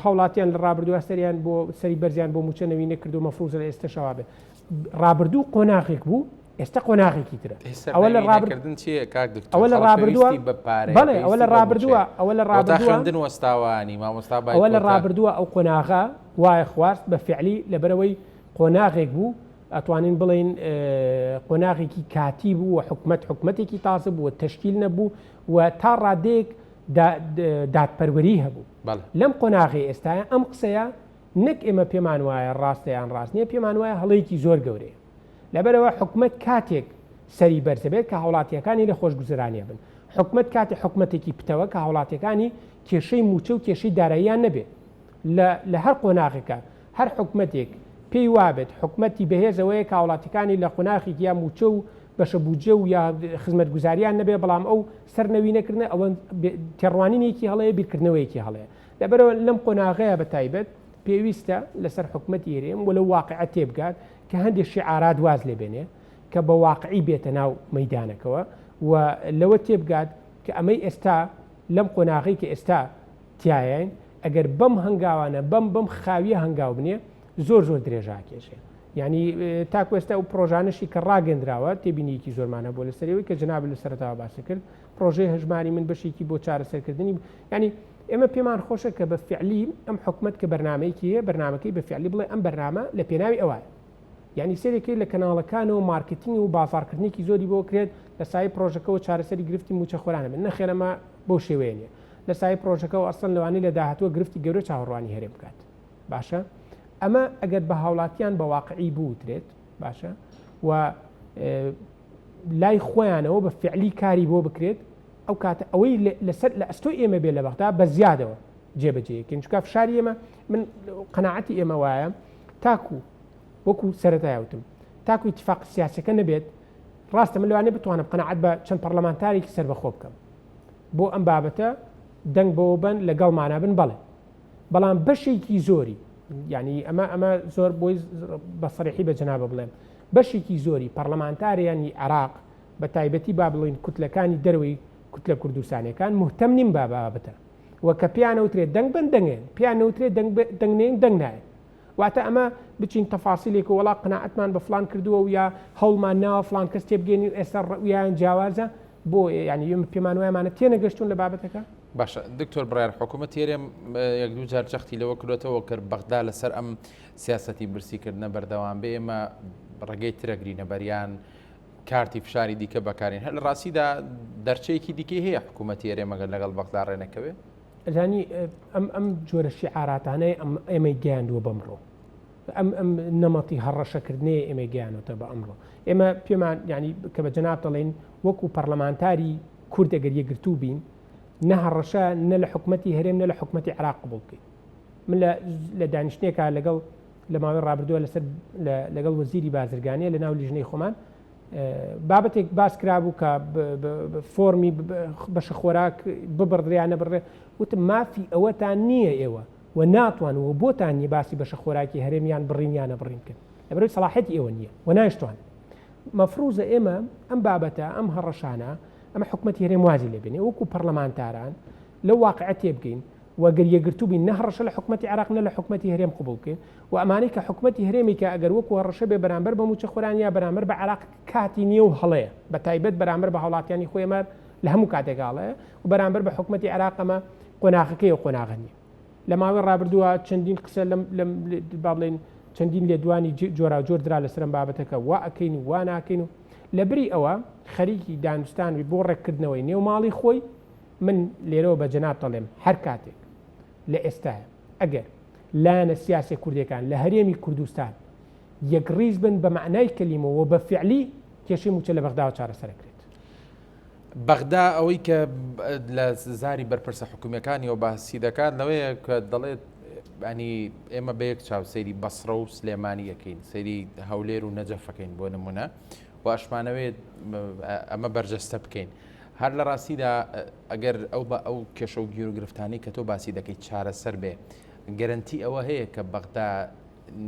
هاوڵاتیان لە ڕابردووە سەریان بۆ سەری بەرزیان بۆ موچە نەوی نەکردو مەفروزە لە ئێستەشەوە بێ ڕابردوو قۆناغێک بوو ئێستا قۆناغێکی ترە ئەوە لە ڕابردن چییە کاک دکتۆر ئەوە لە ڕابردووە بەڵێ ئەوە لە ڕابردووە ئەوە لە ڕابردووە خوێندن وەستاوانی مامۆستا ئەوە لە ڕابردووە ئەو قۆناغە وایە خواست بە فعلی لەبەرەوەی قۆناغێک بوو ئەتوانین بڵێین قۆناغێکی کاتی بوو و حکومەت حکومەتێکی تازە بوو و تەشکیل نەبوو و تا ڕادەیەک دادپەروەری هەبوو. لەم قۆناغەی ئێستایا ئەم قسەیە نەک ئێمە پێمان وایە ڕاستە یان ڕاست نییە، پێمان وایە هەڵەیەکی زۆر گەورەیە. لەبەرئەوە حکومەت کاتێک سەری بەرز دەبێت کە هاوڵاتییەکانی لە خۆشگوزەرانیە بن. حکومەت کاتێک حکومەتێکی پتەوە کە هاوڵاتییەکانی کێشەی مووچە و کێشەی داراییان نەبێت. لە لە هەر قۆناغێکا هەر حکومەتێک پێی وابێت حکومەتی بەهێز ئەوەیە کە هاوڵاتیەکانی لە قوناخێک یا مووچە و بەشە بودجە و یا خزمەتگوزاریان نەبێ بەڵام ئەو سەر نەوی نەکردنە ئەوە تێڕوانینێکی هەڵەیە بیرکردنەوەیەکی هەڵەیە لەبەرەوە لەم قۆناغەیە بە تایبەت پێویستە لەسەر حکومەتی هەرێم و لەو واقعە تێبگات کە هەندێک شیعارات واز لێ بێنێ کە بە واقعی بێتە ناو مەیدانەکەوە و لەوە تێبگات کە ئەمەی ئێستا لەم قۆناغەی کە ئێستا تیایاین ئەگەر بەم هەنگاوانە بەم بەم خاویە هەنگاو بنێ زۆر زۆر درێژە ئەکێشێ یعنی تاکو ئێستا ئەو پرۆژانەشی کە ڕاگەندراوە تێبینیەکی زۆرمان هەبوو لەسەر ئەوەی کە جەنابت لە سەرەتاوە باست کرد پرۆژەی هەژماری من بەشێکی بۆ چارەسەرکردنی یعنی ئێمە پێمان خۆشە کە بە فعلی ئەم حکومەت کە بەرنامەیەکی هەیە بەرنامەکەی بە فعلی بڵێ ئەم بەرنامە لە پێناوی ئەوایە یعنی سەرێکی لە کەناڵەکانەوە مارکتینگ و بازاڕکردنێکی زۆری بۆ کرێت لە سایەی پرۆژەکەوە چارەسەری گرفتی مووچەخۆرانە بن نەخێر ئەمە بەو شێوەیە نییە لە سایەی پرۆژەکەوە ئەسڵەن لەوانەیە لە داهاتووە گرفتی گەورە چاوەڕوانی هەرێم بکات باشە ئەمە ئەگەر بە هاوڵاتیان بە واقعی بوترێت باشە و لای خۆیانەوە بە فعلی کاری بۆ بکرێت ئەو کاتە ئەوەی لەسەر لە ئەستۆی ئێمە بێ لە بەغدا بە زیادەوە جێبەجێکەین چونکە فشاری ئێمە من قەناعەتی ئێمە وایە تاکو وەکو سەرەتای وتم تاکو اتفاق سیاسەکە نەبێت ڕاستە من لەوانەیە بتوانم قەناعەت بە چەند پەرلەمانتارێکی سەربەخۆ بکەم بۆ ئەم بابەتە دەنگ بەوە بەن لەگەڵمانا بن بەڵێ بەڵام بەشێکی زۆری یعنی ئەمە ئەمە زۆر بۆی بە سەریحی بە جەنابە بڵێم بەشێکی زۆری پەرلەمانتاریانی عێراق بە تایبەتی با بڵین کوتلەکانی دەروی کوتلە کوردستانیەکان مهتەم نین بە بابەتە و کە پێیان ئەوترێت دەنگ بن دەنگێن، پێیان نەوترێت دەنگ دەنگ نێن دەنگ نایەن. واتە ئەمە بچین تەفاسیلێک و وەڵا قەناعەتمان بە فڵان کردووە و یا هەوڵمان ناوە فڵان کەس تێبگەینین و ئێستا ڕەئیان جیاوازە بۆ یانی ئێمە پێمان وایە ئەمانە تێنەگەشتوون لە بابەتەکە؟ باشە دکتۆر بڕیار حکوومەتی هەرێم یەک دوو جار جەختی لەوە کردوێتەوە کە بەغدا لەسەر ئەم سیاسەتی برسیکردنە بەردەوام بێ ئێمە ڕێگەی ترەگرینە بەریان کارتی فشاری دیکە بەکارین هەر لە ڕاستیدا دەرچەیەکی دیکەی هەیە حکوومەتی هەرێم ئەگەر لەگەڵ بەغدا ڕێنەکەوێ؟ ئەزانی ئەم ئەم جۆرە شیعاراتانەی ئەم ئێمەی گەیاندووە بەمڕۆ ئەم ئەم نەمەتی هەڕەشەکردنەیە ئێمەی گەیانۆتە بە ئەمڕۆ ئێمە پێمان ینی کە بە جەناب دەڵێن وەکو پەرلەمانتاری کورد ئەگەر یەکگرتوو بین نە هەڕەشە نە لە حکومەتی هەرێم نە لە حکومەتی عراق قبول بکەین من لە دانیشتێکا لەگەڵ لە ماوەی ڕابردووە لەسەر لەگەڵ وەزیری بازرگانیە لە ناو لیژنەی خۆمان بابەتێک باس کرابوو کە فۆرمی بەشە خۆراک ببڕدرێ یان نەبڕدرێ وتم مافی ئەوەتان نییە ئێوە و ناتوان و بۆتان نییە باسی بەشە خۆراکی هەرێم یان بڕین یان نەبڕین بکەن لەبەرئەوەی سەڵاحیەتی ئێوە نییە و نایشتوان مەفروزە ئێمە ئەم بابەتە ئەم هەڕەشانە ئەمە حکومەتی هەرێم وازی لێ بێنێ وەکو پەرلەمانتاران لەو واقعە تێبگەین و گەر یەکگرتوو بین نە هەڕەشە لە حکومەتی عێراق نە لە حکومەتی هەرێم قبوڵ بکەین و ئەمانەی کە حکومەتی هەرێمی کە ئەگەر وەکو هەڕەشە بێ بەرامبەر بە مووچەخۆران یا بەرامبەر بە عێراق کاتی نییە و هەڵەیە بە تایبەت بەرامبەر بە هاوڵاتیانی خۆی ئەمە لە هەموو کاتێک هەڵەیە و بەرامبەر بە حکومەتی عێراق ئەمە قۆناغەکەی و قۆناغە نییە لە ماوەی ڕابردووە چەندین قسە لەم لەم با بڵێین چەندین لێدوانی جۆراوجۆر درا لەسەر ئەم بابەتەکە وا ئەکەین و وا ناکەین و لەبری ئەوە خەریکی دانوستان بی بۆ ڕێککردنەوەی نێو ماڵی خۆی من لێرەوە بە جەنابت دەڵێم هەر کاتێک لە ئێستایا ئەگەر لایەنە سیاسیە کوردیەکان لە هەرێمی کوردستان یەکڕیز بن بە مەعنای کەلیمە و بە فعلی کێشەی موچە لە بەغداوە چارەسەر ئەکرێت. بەغدا ئەوەی کە لە زاری بەرپرسە حکومیەکانیەوە باسی دەکات لەوەیە کە دەڵێت ئەنی ئێمە بە یەک چاو سەیری بەسرە و سلێمانی ئەەکەین سەیری هەولێر و نەجەفەکەین بۆ نمونە و ئەشمانەوێت ئەمە بەرجەستە بکەین. هەر لە ڕاستیدا ئەگەر ئەو بە ئەو کێشە و گیروگرفتانەی کە تۆ باسی دەکەیت چارەسەر بێ، گەرەنتی ئەوە هەیە کە بەغدا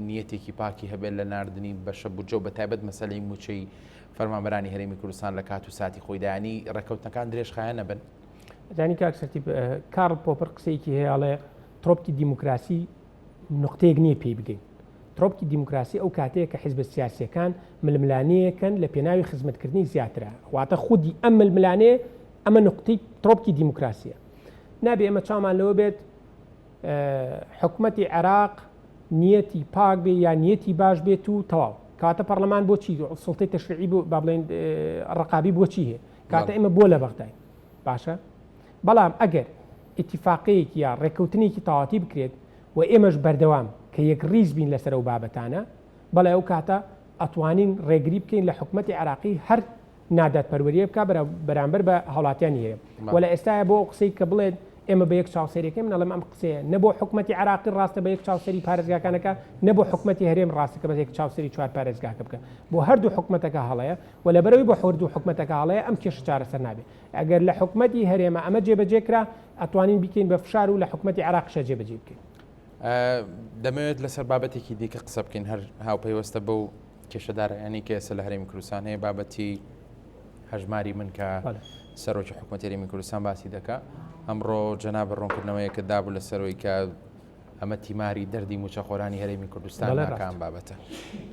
نیەتێکی پاکی هەبێت لە ناردنی بەشە بودجە و بە تایبەت مەسەلەی مووچەی فەرمانبەرانی هەرێمی کوردستان لە کات و ساتی خۆیدا، یانی ڕێککەوتنەکان درێژخایەن نەبن؟ ئەزانی کاک سەرتیپ کارل پۆپەر قسەیەکی هەیە ئەڵێ ترۆپکی دیموکراسی نوقتەیەک نییە پێی بگەین. ترۆپکی دیموکراسی ئەو کاتەیە کە حیزبە سیاسییەکان ململانێیەکەن لە پێناوی خزمەتکردنی زیاترە. واتە خودی ئەم ململانێ ئەمە نوقتەی ترۆپکی دیموکراسییە. نابێ ئێمە چاومان لەوە بێت حکومەتی عێراق نیەتی پاک بێ یا نیەتی باش بێت و تەواو. کەواتە پەڕلەمان بۆچی سوڵتەی تەشریعی بۆ با بڵێین ڕەقابی بۆچی هەیە؟ کەواتە ئێمە بۆ لە بەغداین؟ باشە بەڵام ئەگەر ئیتیفاقەیەک یا ڕێککەوتنێکی تەواوەتی بکرێت و ئێمەش بەردەوام کە یەکڕیز بین لەسەر ئەو بابەتانە، بەڵێ ئەو کاتە ئەتوانین ڕێگری بکەین لە حکومەتی عێراقی هەر نادادپەروەرییە بکا بەرامبەر بە هاوڵاتیانی هەرێم. وە لە ئێستایا بۆ ئەو قسەی کە بڵێت ئێمە بە یەک چاو سەیری ئەکەین، من ئەڵێم ئەم قسەیە نە بۆ حکومەتی عێراقی ڕاستە بە یەک چاو سەیری پارێزگاکان ئەکا، نە بۆ حکومەتی هەرێم ڕاستە کە بە یەک چاو سەیری چوار پارێزگاکە بکا. بۆ هەردوو حکومەتەکە هەڵەیە و لەبەرئەوەی بۆ هەردوو حکومەتەکە هەڵەیە ئەم کێشە چارەسەر نابێ. ئەگەر لە حکومەتی هەرێما ئەمە جێبەجێ کرا، ئەتوانین بیکەین بە فشار و لە حکومەتی عێراقیشا جێبەجێی بکەین. دەمەوێت لەسەر بابەتێکی دیکە قسە بکەین هەر هاوپەیوەستە بەو کێشە داراییانەی کە ئێستا لە هەرێمی کوردستان هەیە بابەتی هەژماری من کە سەرۆکی حکوومەتی هەرێمی کوردستان باسی دەکا ئەمڕۆ جەناب ڕوونکردنەوەیەکە دابوو لەسەرەوەی کە ئەمە تیماری دەردی موچەخۆرانی هەرێمی کوردستان ناکان بابەتە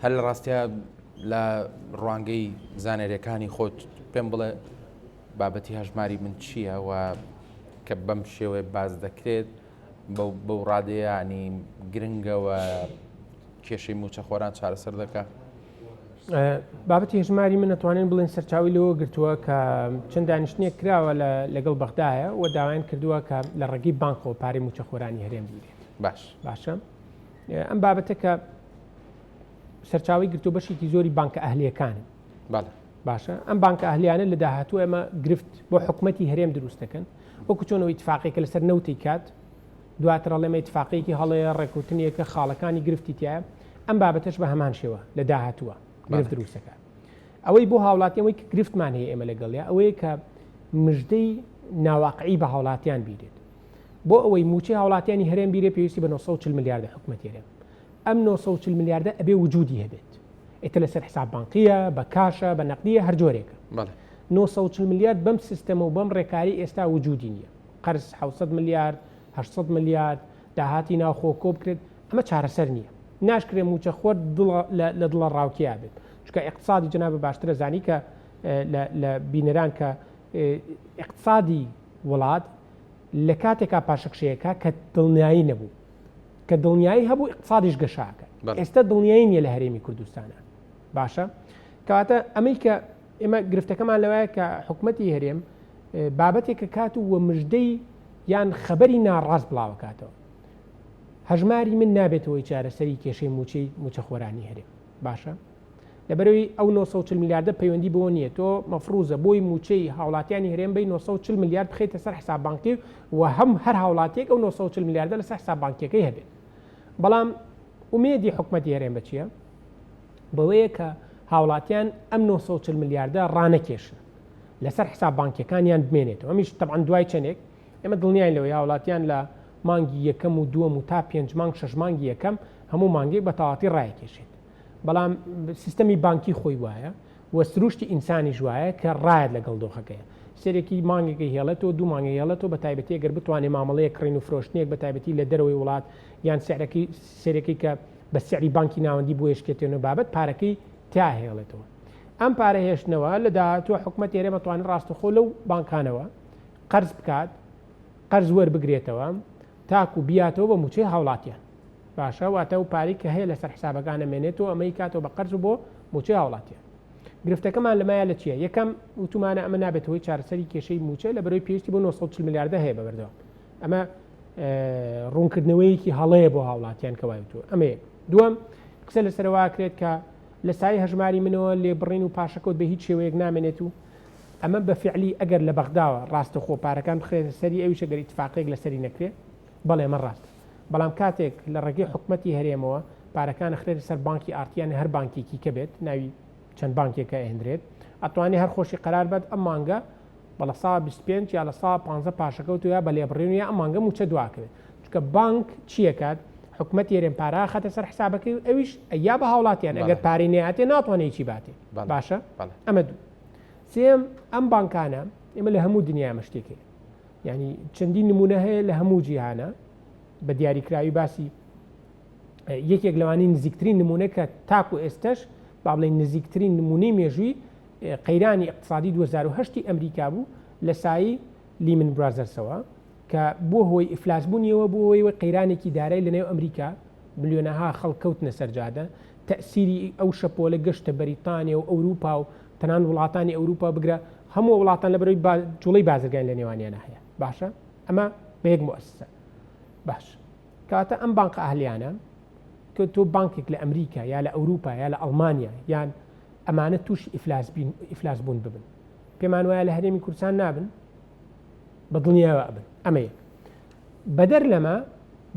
هەر لە ڕاستە لە ڕوانگەی زانێریەکانی خۆت پێم بڵێ بابەتی هەژماری من چییە و کە بەم شێوەیە باز دەکرێت بەو ڕادەیە ینی گرنگەوە کێشەی موچەخۆران چارەسەر دەکات؟ بابەتی هەژماری من ئەتوانین بڵێن سەرچاوی لەوە گرتووە کە چەند دانیشتنێک کراوە لەگەڵ بەغدایە و داوایان کردووە کە لە ڕێگەی بانکەوە پارەی موچەخۆرانی هەرێم بیرێت باش باشە ئەم بابەتە کە سەرچاوی گرتووە بەشێکی زۆری بانکە ئەهلیەکانن باشە ئەم بانکە ئەهلیانە لە داهاتوو ئێمە گرفت بۆ حکومەتی هەرێم دروست دەکەن وەکو چۆنەوەی اتفاقێکە لەسەر نەوتی کات دواتر ئەڵێم ئیتفاقیەکی هەڵەیە، ڕێکەوتنێکە خاڵەکانی گرفتی تیایە، ئەم بابەتەش بە هەمان شێوە لە داهاتووە گرفت دروست دەکات. ئەوەی بۆ هاوڵاتی ئەوەی کە گرفتمان هەیە ئێمە لەگەڵیا ئەوەیە کە مژدەی ناواقعی بە هاوڵاتیان بیرێت. بۆ ئەوەی موچەی هاوڵاتیانی هەرێم بیرێ پێویستی بە 940 ملیاردە حکومەتی هەرێم. ئەم 940 ملیاردە ئەبێ وجودی هەبێت. ئیتر لەسەر حساب بانقیە، بە کاشە، بە نەقدیە، هەر جۆرێکە. 940 ملیارد بەم سیستەمە و بەم ڕێکاری ئێستا وجودی نییە. قەرز 700 ملیارد، 800 ملیارد، داهاتی ناوخۆ کۆ بکرێت، ئەمە چارەسەر نییە. ناشکرێ مووچەخۆر لە دڵەڕاوکێیا بێت. چونکە ئیقتسادی جەنابت باشتر ئەزانی کە لە بینەران کە ئیقتسادی وڵات لە کاتێکا پاشەکشەیەکا کە دڵنیایی نەبوو. کە دڵنیایی هەبوو ئیقتسادیش گەشە ئەکات. ئێستا دڵنیایی نییە لە هەرێمی کوردستانا. باشە کەواتە ئەمەی کە ئێمە گرفتەکەمان لەوایە کە حکومەتی هەرێم بابەتێکە کات و مژدەی یان خەبەری ناڕاست بڵاوەکاتەوە. هەژماری من نابێتەوەی چارەسەری کێشەی موچەی موچەخۆرانی هەرێم. باشە لەبەرەوەی ئەو 940 ملیاردە پەیوەندی بەوە نییە تۆ مەفروزە بۆی موچەی هاوڵاتیانی هەرێم بی 940 ملیارد بخەیتە سەر حساب بانکی و هەم هەر هاوڵاتیەک ئەو 940 ملیاردە لەسەر حساب بانکیەکەی هەبێت. بەڵام ئومێدی حکومەتی هەرێم بە چییە؟ بەوەیە کە هاوڵاتیان ئەم 940 ملیاردە ڕانەکێشن لەسەر حساب بانکیەکانیان بمێنێتەوە. ئەمیش تەبعەن دوای چەندێک ئێمە دڵنیاین لەوەی هاوڵاتیان لە مانگی یەکەم و دووەم و تا پێنج مانگ شەش مانگی یەکەم هەموو مانگێک بە تەواتی ڕایەکێشێت. بەڵام سیستەمی بانکی خۆی وایە و سروشتی ئینسانیش وایە کە ڕایەت لەگەڵ دۆخەکەیە. سەرێکی مانگێکی هێڵێتەوە دوو مانگی هێڵێتەوە بە تایبەتی ئەگەر بتوانێت مامەڵەیەک کڕین و فرۆشتنێک بە تایبەتی لە دەرەوەی وڵات یان سعرەکەی سەرەکەی کە بە سعری بانکی ناوەندی بۆ یشکێتێنەوە بابەت پارەکەی تیا هێڵێتەوە. ئەم پارە هێشتنەوە لە داهاتووە حکومەتی هەرێم ئەتوانێت ڕاستەوخۆ لەو بانکانەوە قەرز بکات، قەرز وەربگرێتەوە تاکو بیاتەوە بە مووچەی هاوڵاتیان. باشە واتە ئەو پارەی کە هەیە لەسەر حسابەکان ئەمێنێتەوە ئەمە یکاتەوە بە قەرز و بۆ مووچەی هاوڵاتیان. گرفتەکەمان لەمایە لە چییە؟ یەکەم وتومانە ئەمە نابێتە هۆی چارەسەری کێشەی مووچە لەبەرەوەی پێویستی بۆ 940 ملیاردە هەیە بە بەردەوام. ئەمە ڕوونکردنەوەیەکی هەڵەیە بۆ هاوڵاتیان کە وای وتووە. ئەمە یەک. دووەم قسە لەسەرەوە ئەکرێت کە لە سایەی هەژماری منەوە لێبڕین و پاشەکەوت بە هیچ شێوەیەک نامێنێت و ئەمە بە فیعلی ئەگەر لە بەغداوە ڕاستەخۆ پارەکان بخرێتە سەری ئەویش ئەگەر ئیتفاقیەک لەسەری نەکرێ بەڵێ ئەمە ڕاستە بەڵام کاتێک لە ڕێگەی حکومەتی هەرێمەوە پارەکان ئەخرێتە سەر بانکی ئارتی یان هەر بانکێکی کە بێت ناوی چەند بانکێکە ئەهێنرێت ئەتوانێ هەر خۆشی قەرار بات ئەم مانگە بە لە سا 25 یا لە سا 15 پاشەکەوت یا بە لێبڕین یا ئەم مانگە مووچە دواکەوێت چونکە بانک چیەکات حکومەتی هەرێم پارە ئەخاتە سەر حسابەکەی و ئەویش ئەیا بە هاوڵاتیان ئەگەر پارەی نەیاتێ ناتوانێت هیچی باتێ باشە ئەمە دوو سێم ئەم بانکانە ئێمە لە هەموو دنیا ئەمە شتێک هەیە یعنی چەندین نمونە هەیە لە هەموو جیهانە بە دیاریکراوی باسی یەکێک لەوانی نزیکترین نمونە کە تاکو ئێستش با بڵێن نزیکترین نمونەی مێژووی قەیرانی اقتصادی 2008 ئەمریکا بوو لە سایی لیمن برازەرسەوە کە بووە هۆی ئیفلاسبوونیەوە، بووە هۆی ئەوەی قەیرانێکی دارای لەنێو ئەمریکا، ملیۆنەها خەڵک کەوتنە سەر جادە، تەئسیری ئەو شەپۆلە گەشتە بەریتانیا و ئەوروپا و تەنان وڵاتانی ئەوروپا بگرە هەموو وڵاتان لەبەرەوەی جوڵەی بازرگانی لە نێوانیانە هەیە. باشە ئەمە بە یەک موئەسسە. باش کەواتە ئەم بانقە ئەهلیانە کە تۆ بانکێک لە ئەمریکا یا لە ئەوروپا یا لە ئەڵمانیا یان ئەمانە تووشی ئیفلاس بوون ببن پێمان وایە لە هەرێمی کوردستان نابن؟ بە دڵنیایەوە ئەبن. ئەمە یەک. بەدەر لەمە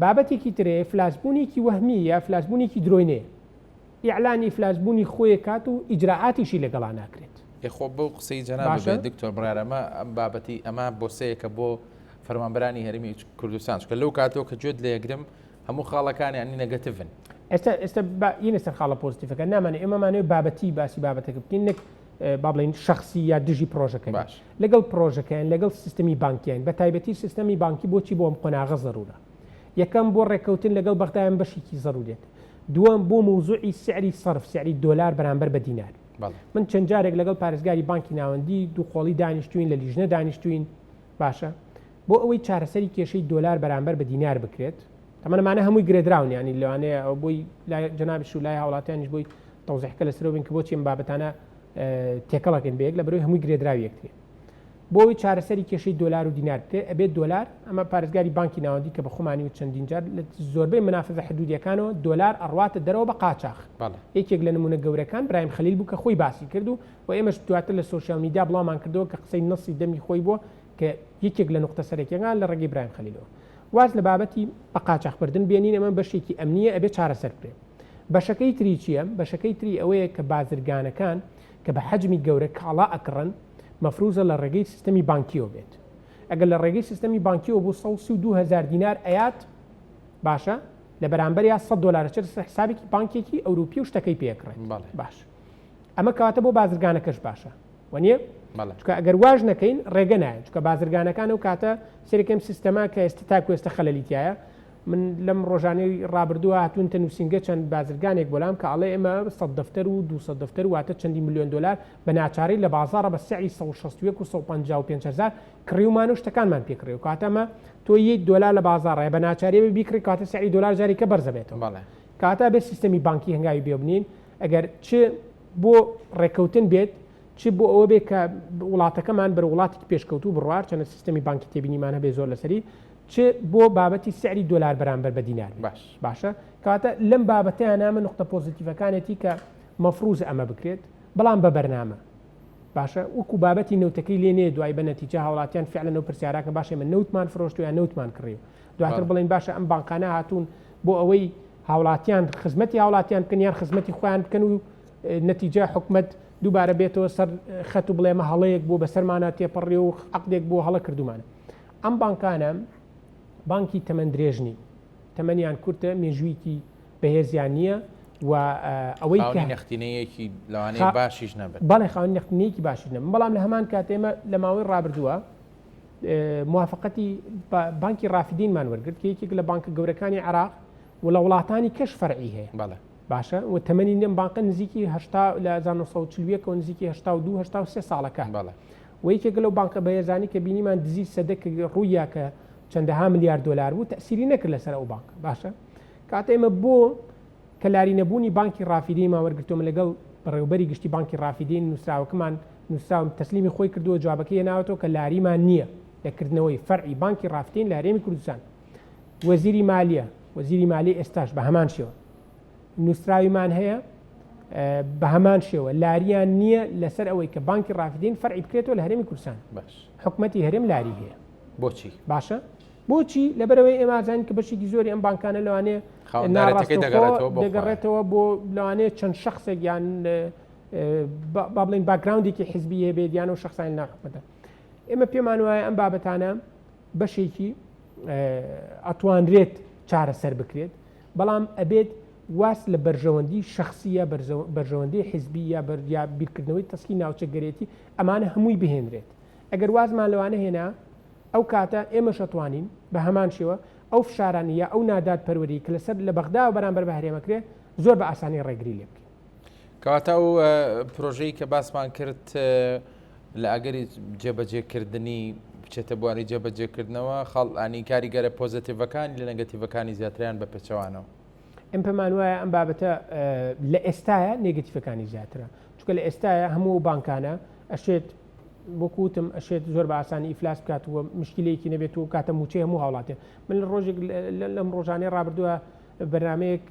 بابەتێکی تر هەیە فلاسبوونێکی وەهمی یا فلاسبوونێکی درۆینەیە. ئیعلانی فلاسبوونی خۆی کات و ئیجرائاتیشی لەگەڵا ناکرێت. ئێ خۆ بەو قسەی جەنابت بێت دکتۆر بڕیار ئەمە ئەم بابەتی ئەمە بۆسەیەکە بۆ فەرمانبەرانی هەرێمی کوردستان چونکە لەو کاتەوە کە گوێت لێگرم هەموو خاڵەکان یانی نەگەتیڤن. ئێستا ئێستا با یینە سەر خاڵە پۆزیتیڤەکان نامانەوێ ئێمەمانەوێ بابەتی باسی بابەتەکە بکەین نەک با بڵێین شەخسی یا دژی پرۆژەکە باش لەگەڵ پرۆژەکەیان لەگەڵ سیستمی بانکیان بە تایبەتی سیستەمی بانکی بۆچی بۆ ئەم قۆناغە زەرورە یەکەم بۆ ڕێککەوتن لەگەڵ بەغدایان بەشێکی زەرورێت دووەم بۆ مەوزوعی سعری سەرف سعری دۆلار بەرامبەر بە دینار من چەند جارێک لەگەڵ پارێزگاری بانکی ناوەندی دوو قۆڵی دانیشتوین لە لیژنە دانیشتوین باشە بۆ ئەوەی چارەسەری کێشەی دۆلار بەرامبەر بە دینار بکرێت تەمەن ئەمانە هەمووی گرێدراون یانی لەوانەیە ئەوە بۆی لای جەنابیش و لای هاوڵاتیانیش بۆی تەوزیحکە لەسەرەوە بین کە بۆچی ئەم بابەتانە تێکەڵەکەین بە یەک لە بەرەوەی هەمووی گرێدراوی یەکترین بۆ ئەوەی چارەسەری کێشەی دۆلار و دینار بکرێت ئەبێت دۆلار ئەمە پارێزگاری بانکی ناوەندی کە بە خۆمانی و چەندین جار لە زۆربەی منافزە حدودیەکانەوە دۆلار ئەڕواتە دەرەوە بە قاچاخ یەکێک لە نمونە گەورەکان برایم خەلیل بوو کە خۆی باسی کرد و و ئێمەش دواتر لە سۆشیال میدیا بڵاومان کردەوە کە قسەی نەسی دەمی خۆی بووە کە یەکێک لە نوقتە سەرەکیەکان لە ڕێگەی برایم خەلیلەوە واز لە بابەتی بە قاچاخ بردن بێنین ئەمە بەشێکی ئەمنیە ئەبێ چارەسەر بکرێت. بەشەکەی تری چیە؟ بەشەکەی تری ئەوەیە کە بازرگانەکان کە بە حەجمی گەورە کاڵا ئەکڕن مەفروزە لە ڕێگەی سیستەمی بانکیەوە بێت. ئەگەر لە ڕێگەی سیستەمی بانکیەوە بوو 132 هەزار دینار ئەیات باشە لە بەرامبەریا 100 دۆلار ئەچێتە سەر حسابێکی بانکێکی ئەوروپی و شتەکەی پێ ئەکڕێت. باش ئەمە کەواتە بۆ بازرگانەکەش باشە وەنیە؟ چونکە ئەگەر واش نەکەین ڕێگە نایەن چونکە بازرگانەکان ئەو کاتە سەیرەکەم سیستەمە کە ئێستا تاکو ئێستا خەلەلی تایە من لەم ڕۆژانەی ڕابردووە هاتوونتە نووسینگە چەند بازرگانێک بۆلام کە ئەڵێ ئێمە 100 دەفتەر و 200 دەفتەر واتە چەندی ملیۆن دۆلار بە ناچاری لە بازاڕە بە سعری 161 و 155 هەزار کڕیومان و شتەکانمان پێ کڕیوە کاتە ئەمە تۆ یەک دۆلار لە بازاڕە بە ناچاری بێ بیکڕی کاتە سعری دۆلار جارێکە بەرزەبێتەوە کاتە بێ سیستەمی بانکی هەنگاوی بێ بنین ئەگەر چ بۆ ڕێککەوتن بێت چ بۆ ئەوە بێت کە وڵاتەکەمان بەرەو وڵاتێکی پێشکەوتوو بڕوا، چەندە سیستەمی بانکی تێبینیمان هەبێ زۆر لەسەری، چ بۆ بابەتی سعری دۆلار بەرامبەر بە دینار بێت. باش. باشە کەواتە لەم بابەتەیانە ئەمە نوقتە پۆزیتیڤەکانێتی کە مەفروزە ئەمە بکرێت بەڵام بە بەرنامە. باشە وەکو بابەتی نەوتەکەی لێ نەیە دوای بە نەتیجە هاوڵاتیان فعلەن ئەو پرسیارە کەن باشە ئێمە نەوتمان فرۆشتوە یان نەوتمان کڕیوە دواتر بەڵێ. بڵێین باشە ئەم بانقانە هاتوون بۆ ئەوەی هاوڵاتیان خزمەتی هاوڵاتیان بکەن یان خزمەتی خۆیان بکەن و نەتیجە حکومەت دووبارە بێتەوە سەر خەت و بڵێ ئەمە هەڵەیەک بووە بەسەرمانا تێپەڕی و عەقدێک بووە هەڵە کردوومانە. ئەم بانکانە بانکی تەمەن درێژ نین، تەمەنیان کورتە، مێژوویەکی بەهێزیان نییە و ئەوەی کە خاوەنی نەختینەیەکی لەوانەیە باشیش نەبن. بەڵێ خاوەنی نەختینەیەکی باشیش نەبن، بەڵام لە هەمان کات ئێمە لە ماوەی ڕابردووە موافقەتی بانکی ڕافدینمان وەرگرت کە یەکێک لە بانکە گەورەکانی عێراق و لە وڵاتانی کەش فەرعی هەیە. بەڵێ. باشە و تەمەنی لەم بانقە نزیکی هەشتا لە 1940 ەوە نزیکی 82 83 ساڵەکە بەڵێ. و یەکێک لەو بانقە بەهێزانی کە بینیمان دزی سەدە کە ڕوویا کە چەندەها ملیار دۆلار بوو تەسیری نەکرد لەسەر ئەو بانقە باشە کاتە ئێمە بۆ کە لاری نەبوونی بانکی ڕافیدینمان وەرگرتووە من لەگەڵ بەڕێوبەری گشتی بانکی ڕافیدین نووسراوەکەمان نووسراوم تەسلیمی خۆی کردووە جوابەکەی هێناوەتەوە کە لاریمان نییە لە کردنەوەی فەرعی بانکی ڕافدین لە هەرێمی کوردستان وەزیری مالیە وەزیری مالی ئێستاش بە هەمان شێوە نووسراویمان هەیە بە هەمان شێوە لاریان نییە لەسەر ئەوەی کە بانکی ڕافدین فەرعی بکرێتەوە لە هەرێمی کوردستان باش حکومەتی هەرێم لاری هەیە بۆچی باشە بۆچی لەبەرەوەی ئێمازانین کە بەشێکی زۆری ئەم بانکانە لەوانەیە خاوەندارێتەکەی دەگەڕێتەوە بۆ خۆیان. دەگەڕێتەوە بۆ لەوانەیە چەند شخصێک یان با بڵێین باکگراوندێکی حزبی هەبێت یان و شخصانی ناو حکومەتە ئێمە پێمان وایە ئەم بابەتانە بەشێکی ئەتوانرێت چارەسەر بکرێت بەڵام ئەبێت واز لە بەرژەوەندی شەخسی یا بەرژەوەندی حزبی یا یا بیرکردنەوەی تەسکی ناوچەگەرێتی ئەمانە هەمووی بهێنرێت ئەگەر وازمان لەوانە هێنا ئەو کاتە ئێمەش ئەتوانین بە هەمان شێوە ئەو فشارانە یا ئەو نادادپەروەری کە لەسەر لە بەغداوە بەرامبەر بە هەرێمەکرێ زۆر بە ئاسانی ڕێگری لێ بکەین. کەواتە ئەو پرۆژەی کە باسمان کرد لە ئەگەری جێبەجێکردنی بچێتە بواری جێبەجێکردنەوە خاڵ انی کاریگەرە پۆزەتیڤەکانی لە نێگەتیڤەکانی زیاتریان بە پێچەوانەوە. ئێم پێمان وایە ئەم بابەتە لە ئێستایا نێگەتیڤەکانی زیاترە چونکە لە ئێستایا هەموو ئەو بانکانە ئەشێت وەکو وتم ئەشێت زۆر بە ئاسانی ئیفلاس بکات و مشکلەیەکی نەبێت و کاتە موچەی هەموو هاوڵاتیان من لە ڕۆژێک لەم ڕۆژانەی ڕابردووە بەرنمەیەک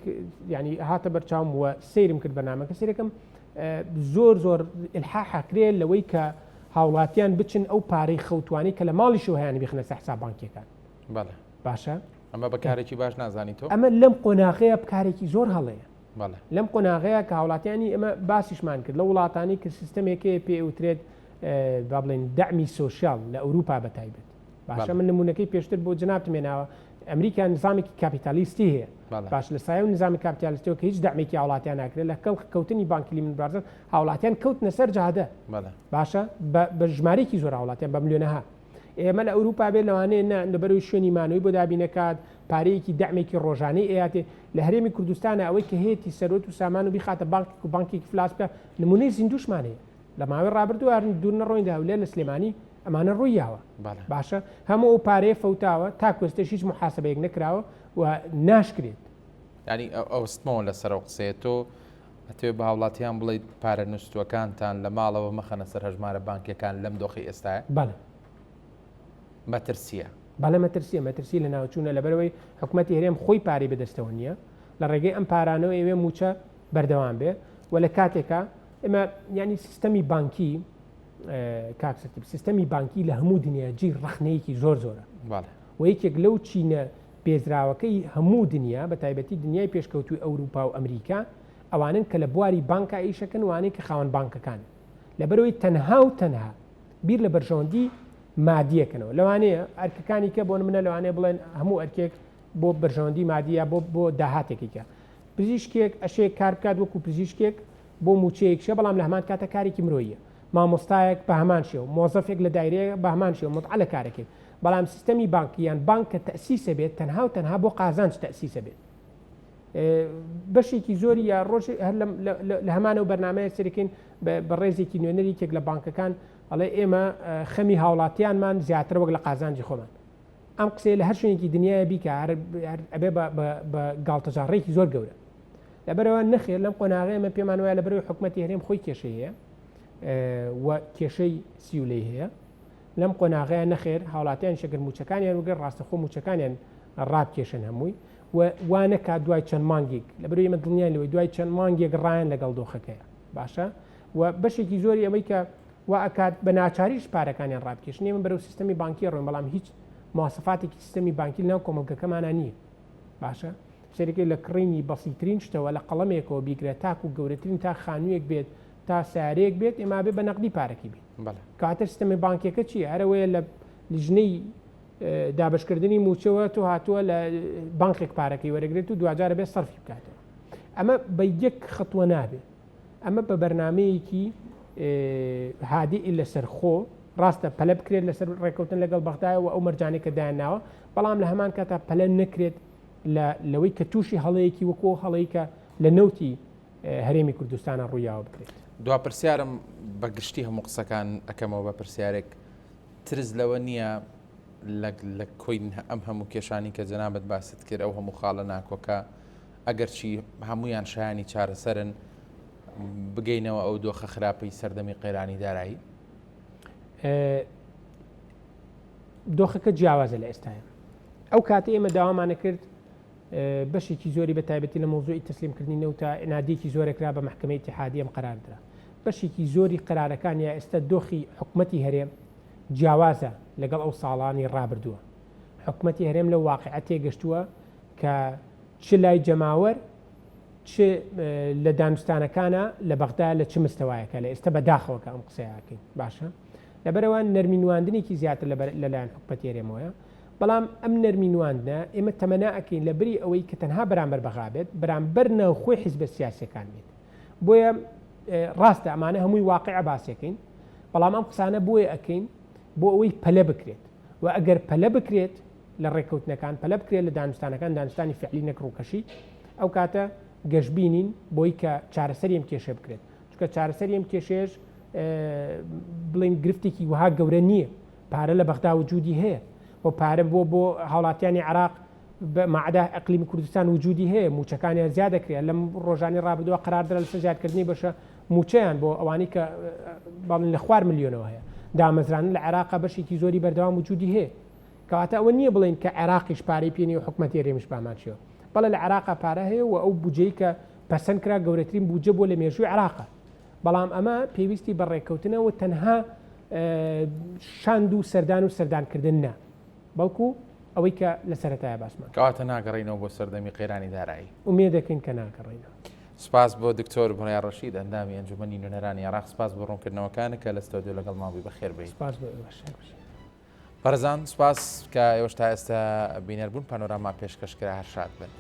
ینی هاتە بەرچاوم و سەیرم کرد بەرنمەکە سەیرەکەم زۆر زۆر ئیلحاح ئەکرێ لەوەی کە هاوڵاتیان بچن ئەو پارەی خەوتوانەی کە لە ماڵیشەوە هەیانە بیخنە سەر حساب بانکیەکان. بەڵێ. باشە. ئەمە بە کارێکی باش نازانی تۆ؟ ئەمە لەم قۆناغەیە کارێکی زۆر هەڵەیە. بەڵێ. لەم قۆناغەیە کە هاوڵاتیانی ئێمە باسیشمان کرد لە وڵاتانی کە سیستەمێک هەیە پێ ئەوترێت با بڵێین دەعمی سۆسیال لە ئەوروپا بە تایبەت. باشە من نمونەکەی پێشتر بۆ جەنابتم هێناوە ئەمریکا نظامێکی کاپیتالیستی هەیە باش لە سایە و نظامی کاپیتالیستیەوە کە هیچ دەعمێکی هاوڵاتیان ناکرێت لە کەڵ کەوتنی بانکی لیمن برادەرز هاوڵاتیان کەوتنە سەر جادە باشە بە ژمارەیەکی زۆر هاوڵاتیان بە ملیۆنەها ئێمە لە ئەوروپا بێت لەوانەیە نە لەبەرەوەی شوێنی مانەوەی بۆ دابینەکات پارەیەکی دەعمێکی ڕۆژانەی ئەیاتێ لە هەرێمی کوردستانە ئەوەی کە هەیەتی سەرۆت و سامان و بیخاتە بانکێک و بانکێکی فلاس بکە نمونەی زیندوشمان هەیە لە ماوەی ڕابردوو هەر دوور نەڕۆین لە هەولێر لە سلێمانی ئەمانە ڕووی یاوە باشە هەموو ئەو پارەیە فەوتاوە تاکو ئێستاش هیچ محاسبەیەک نەکراوە و ناشکرێت. یانی ئەوستمەوە لەسەر ئەو قسەیە تۆ ئەتەوێ بە هاوڵاتیان بڵیت پارە نووسوەکانتان لە ماڵەوە مەخەنە سەر هەژمارە بانکیەکان لەم دۆخی ئێستاە؟ بەڵێ. مەترسیە. بەڵێ مەترسیە، مەترسی لە ناوچوونە لەبەرئەوەی حکومەتی هەرێم خۆی پارەی بەدەستەوە نییە لە ڕێگەی ئەم پارانەوە ئەیەوێ مووچە بەردەوام بێ و لە کاتێکا ئێمە یانی سیستەمی بانکی کاک سەرتیپ سیستەمی بانکی لە هەموو دنیا جێی ڕەخنەیەکی زۆر زۆرە و یەکێک لەو چینە بێزراوەکەی هەموو دنیا بە تایبەتی دنیای پێشکەوتوی ئەوروپا و ئەمریکا ئەوانن کە لە بواری بانکا ئیشەکەن وانەی کە خاوەن بانکەکان لەبەرەوەی تەنها و تەنها بیر لە بەرژەوەندی مادیەکەنەوە لەوانەیە ئەرکەکانی کە بۆ منە لەوانەیە بڵێن هەموو ئەرکێک بۆ بەرژەوەندی مادیە بۆ بۆ داهاتێکێکە پزیشکێک ئەشێ کار بکات وەکو پزیشکێک بۆ مووچەیەکیشە، بەڵام لە هەمان کاتە کارێکی مرۆییە. مامۆستایەک بە هەمان شێوە، مۆزەفێک لە دایرەیەک بە هەمان شێوە موتعە لە کارەکەی. بەڵام سیستەمی بانکی یان بانک کە تەئسیسە بێت تەنها و تەنها بۆ قازانج تەئسیسە بێت. بەشێکی زۆری یا ڕۆژ هەر لە هەمانەوە بەرنمەیە سەرکەین بە ڕێزێکی نوێنەری یەکێک لە بانکەکان ئەڵێ ئێمە خەمی هاوڵاتیانمان زیاتر وەک لە قازانجی خۆمان. ئەم قسەیە لە هەر شوێنێکی دنیاە بیکە هەر ئەبێ بە گاڵتەجاڕێکی زۆر گەورە. لەبەرئەوە نەخێر لەم قۆناغەیە من پێمان وایە لەبەرئەوەی حکومەتی هەرێم خۆی کێشەی هەیە و کێشەی سیولەی هەیە لەم قۆناغەیە نەخێر هاوڵاتیان شەگەر موچەکانیان وگەر ڕاستەخۆ موچەکانیان ڕابکێشن هەمووی و وا نەکات دوای چەند مانگێک لەبەرئەوەی ئێمە دڵنیان لەوەی دوای چەند مانگێک ڕایان لەگەڵ دۆخەکەیە باشە و بەشێکی زۆری ئەمەی کە وا ئەکات بە ناچاریش پارەکانیان ڕابکێشن ئێمە بەرەو سیستەمی بانکی ڕۆین بەڵام هیچ مواسەفاتێکی سیستەمی بانکی لەناو کۆمەڵگەکەمانە نییە باشە سەیرەکەی لە کڕینی بەسیترین شتەوە لە قەڵەمێکەوە بیگرە تاکو گەورەترین تا خانوویەک بێت تا سیارەیەک بێت ئێمە بێ بە نەقدی پارەکەی بێت کەواتە سیستەمی بانکیەکە چییە هەرەوەیە لە لیژنەی دابشکردنی موچەوە تۆ هاتووە لە بانقێک پارەکەی وەرەگرێت و دوجارە بێت سەرفی بکاتەوە ئەمە بە یەک خطوە نابێت ئەمە بە بەرنمەیەکی هادی لەسەر خۆ ڕاستە پەلە بکرێت لەسەر ڕێککەوتن لەگەڵ بەغدایە و ئەو مەرجانەی کە دایانناوە، بەڵام لە هەمان کاتا پەلە نەکرێت لە لەوەی کە تووشی هەڵەیەکی وەکو ئەو هەڵەی کە لە نەوتی هەرێمی کوردستانە ڕوویاوە بکرێت. دوا پرسیارم بە گشتی هەموو قسەکان ئەکەمەوە بە پرسیارێک، ترس لەوە نییە لە کۆی ئەم هەموو کێشانی کە جەنابت باست کرد ئەو هەموو خاڵە ناکۆکە ئەگەرچی هەمویان شایانی چارەسەرن بگەینەوە ئەو دۆخە خراپەی سەردەمی قەیرانی دارایی؟ دۆخەکە جیاوازە لە ئێستاە ئەو کاتی ئێمە داوامانە کرد بەشێکی زۆری بە تایبەتی لە مۆزوعی تەسلیمکردنی نەوتە نادێکی زۆرەکرا بە محکمەی اتحادی ئەم قەرار درا بەشێکی زۆری قەرارەکان یا ئێستا دۆخی حکومەتی هەرێم جیاوازە لەگەڵ ئەو ساڵانی ڕابردووە حکومەتی هەرێم لەو واقعە تێگەشتووە کە چ لای جەماوەر چ لە دانوستانەکانا لە بەغدا لە چ مستەوایەکە لە ئێستا بە داخەوە کە ئەم قسەیە ئەکەین باشە لەبەرئەوە نەرمی نواندنێکی زیاتر لەلایەن حکومەتی هەرێمەوەیە بەڵام ئەم نەرمی نواندنە ئێمە تەمەنا ئەکەین لە بری ئەوەی کە تەنها بەرامبەر بەغا بێت بەرامبەر ناوخۆی حیزبە سیاسیەکان بێت بۆیە ڕاستە ئەمانە هەمووی واقعە باسیەکەین بەڵام ئەم قسانە بۆیە ئەکەین بۆ ئەوەی پەلە بکرێت و ئەگەر پەلە بکرێت لە ڕێککەوتنەکان پەلە بکرێت لە دانوستانەکان، دانوستانی فعلی نەک ڕووکەشی، ئەو کاتە گەشبینین بۆی کە چارەسەری ئەم کێشەیە بکرێت، چونکە چارەسەری ئەم کێشەیەش بڵێین گرفتێکی وەها گەورە نییە، پارە لە بەغدا وجودی هەیە و پارە بۆ بۆ هاوڵاتیانی عێراق مەعدا ئەقلیمی کوردستان وجودی هەیە، مووچەکانیان زیاد دەکرێت، لەم ڕۆژانی ڕابردووە قەرار درا لەسەر زیادکردنی بەشە مووچەیان بۆ ئەوانەی کە باڵین لە خوار ملیۆنەوە هەیە، دامەزراندن لە عێراق بەشێکی زۆری بەردەوام وجودی هەیە. کەواتە ئەوە نییە بڵێین کە عێراقیش پارەی پێ نییە و حکومەتی هەرێمیش بە هەمان شێوە. بەڵێ لە عێراقا پارە هەیە و ئەو بودجەی کە پەسەند کرا گەورەترین بودجە بووە لە مێژووی عێراقا. بەڵام ئەمە پێویستی بە ڕێککەوتنە و تەنها شاند و سەردان و سەردانکردن نا، بەڵکو ئەوەی کە لە سەرەتایە باسمان کرد. کەواتە ناگەڕێینەوە بۆ سەردەمی قەیرانی دارایی؟ ئومێد دەکەین کە ناگەڕێینەوە. سوپاس بۆ دکتۆر بڕیار ڕەشید ئەندامی ئەنجومەنی نوێنەرانی عێراق، سوپاس بۆ ڕوونکردنەوەکانت کە لە ستۆدیۆ لەگەڵمان بووی، بەخێربێی. سوپاس بۆ ئێوەش. هەر بژین. بەڕێزان سوپاس کە ئێوەش تا ئێستا بینەر بوون پانۆراما پێشکەش کرا هەر شاد بن.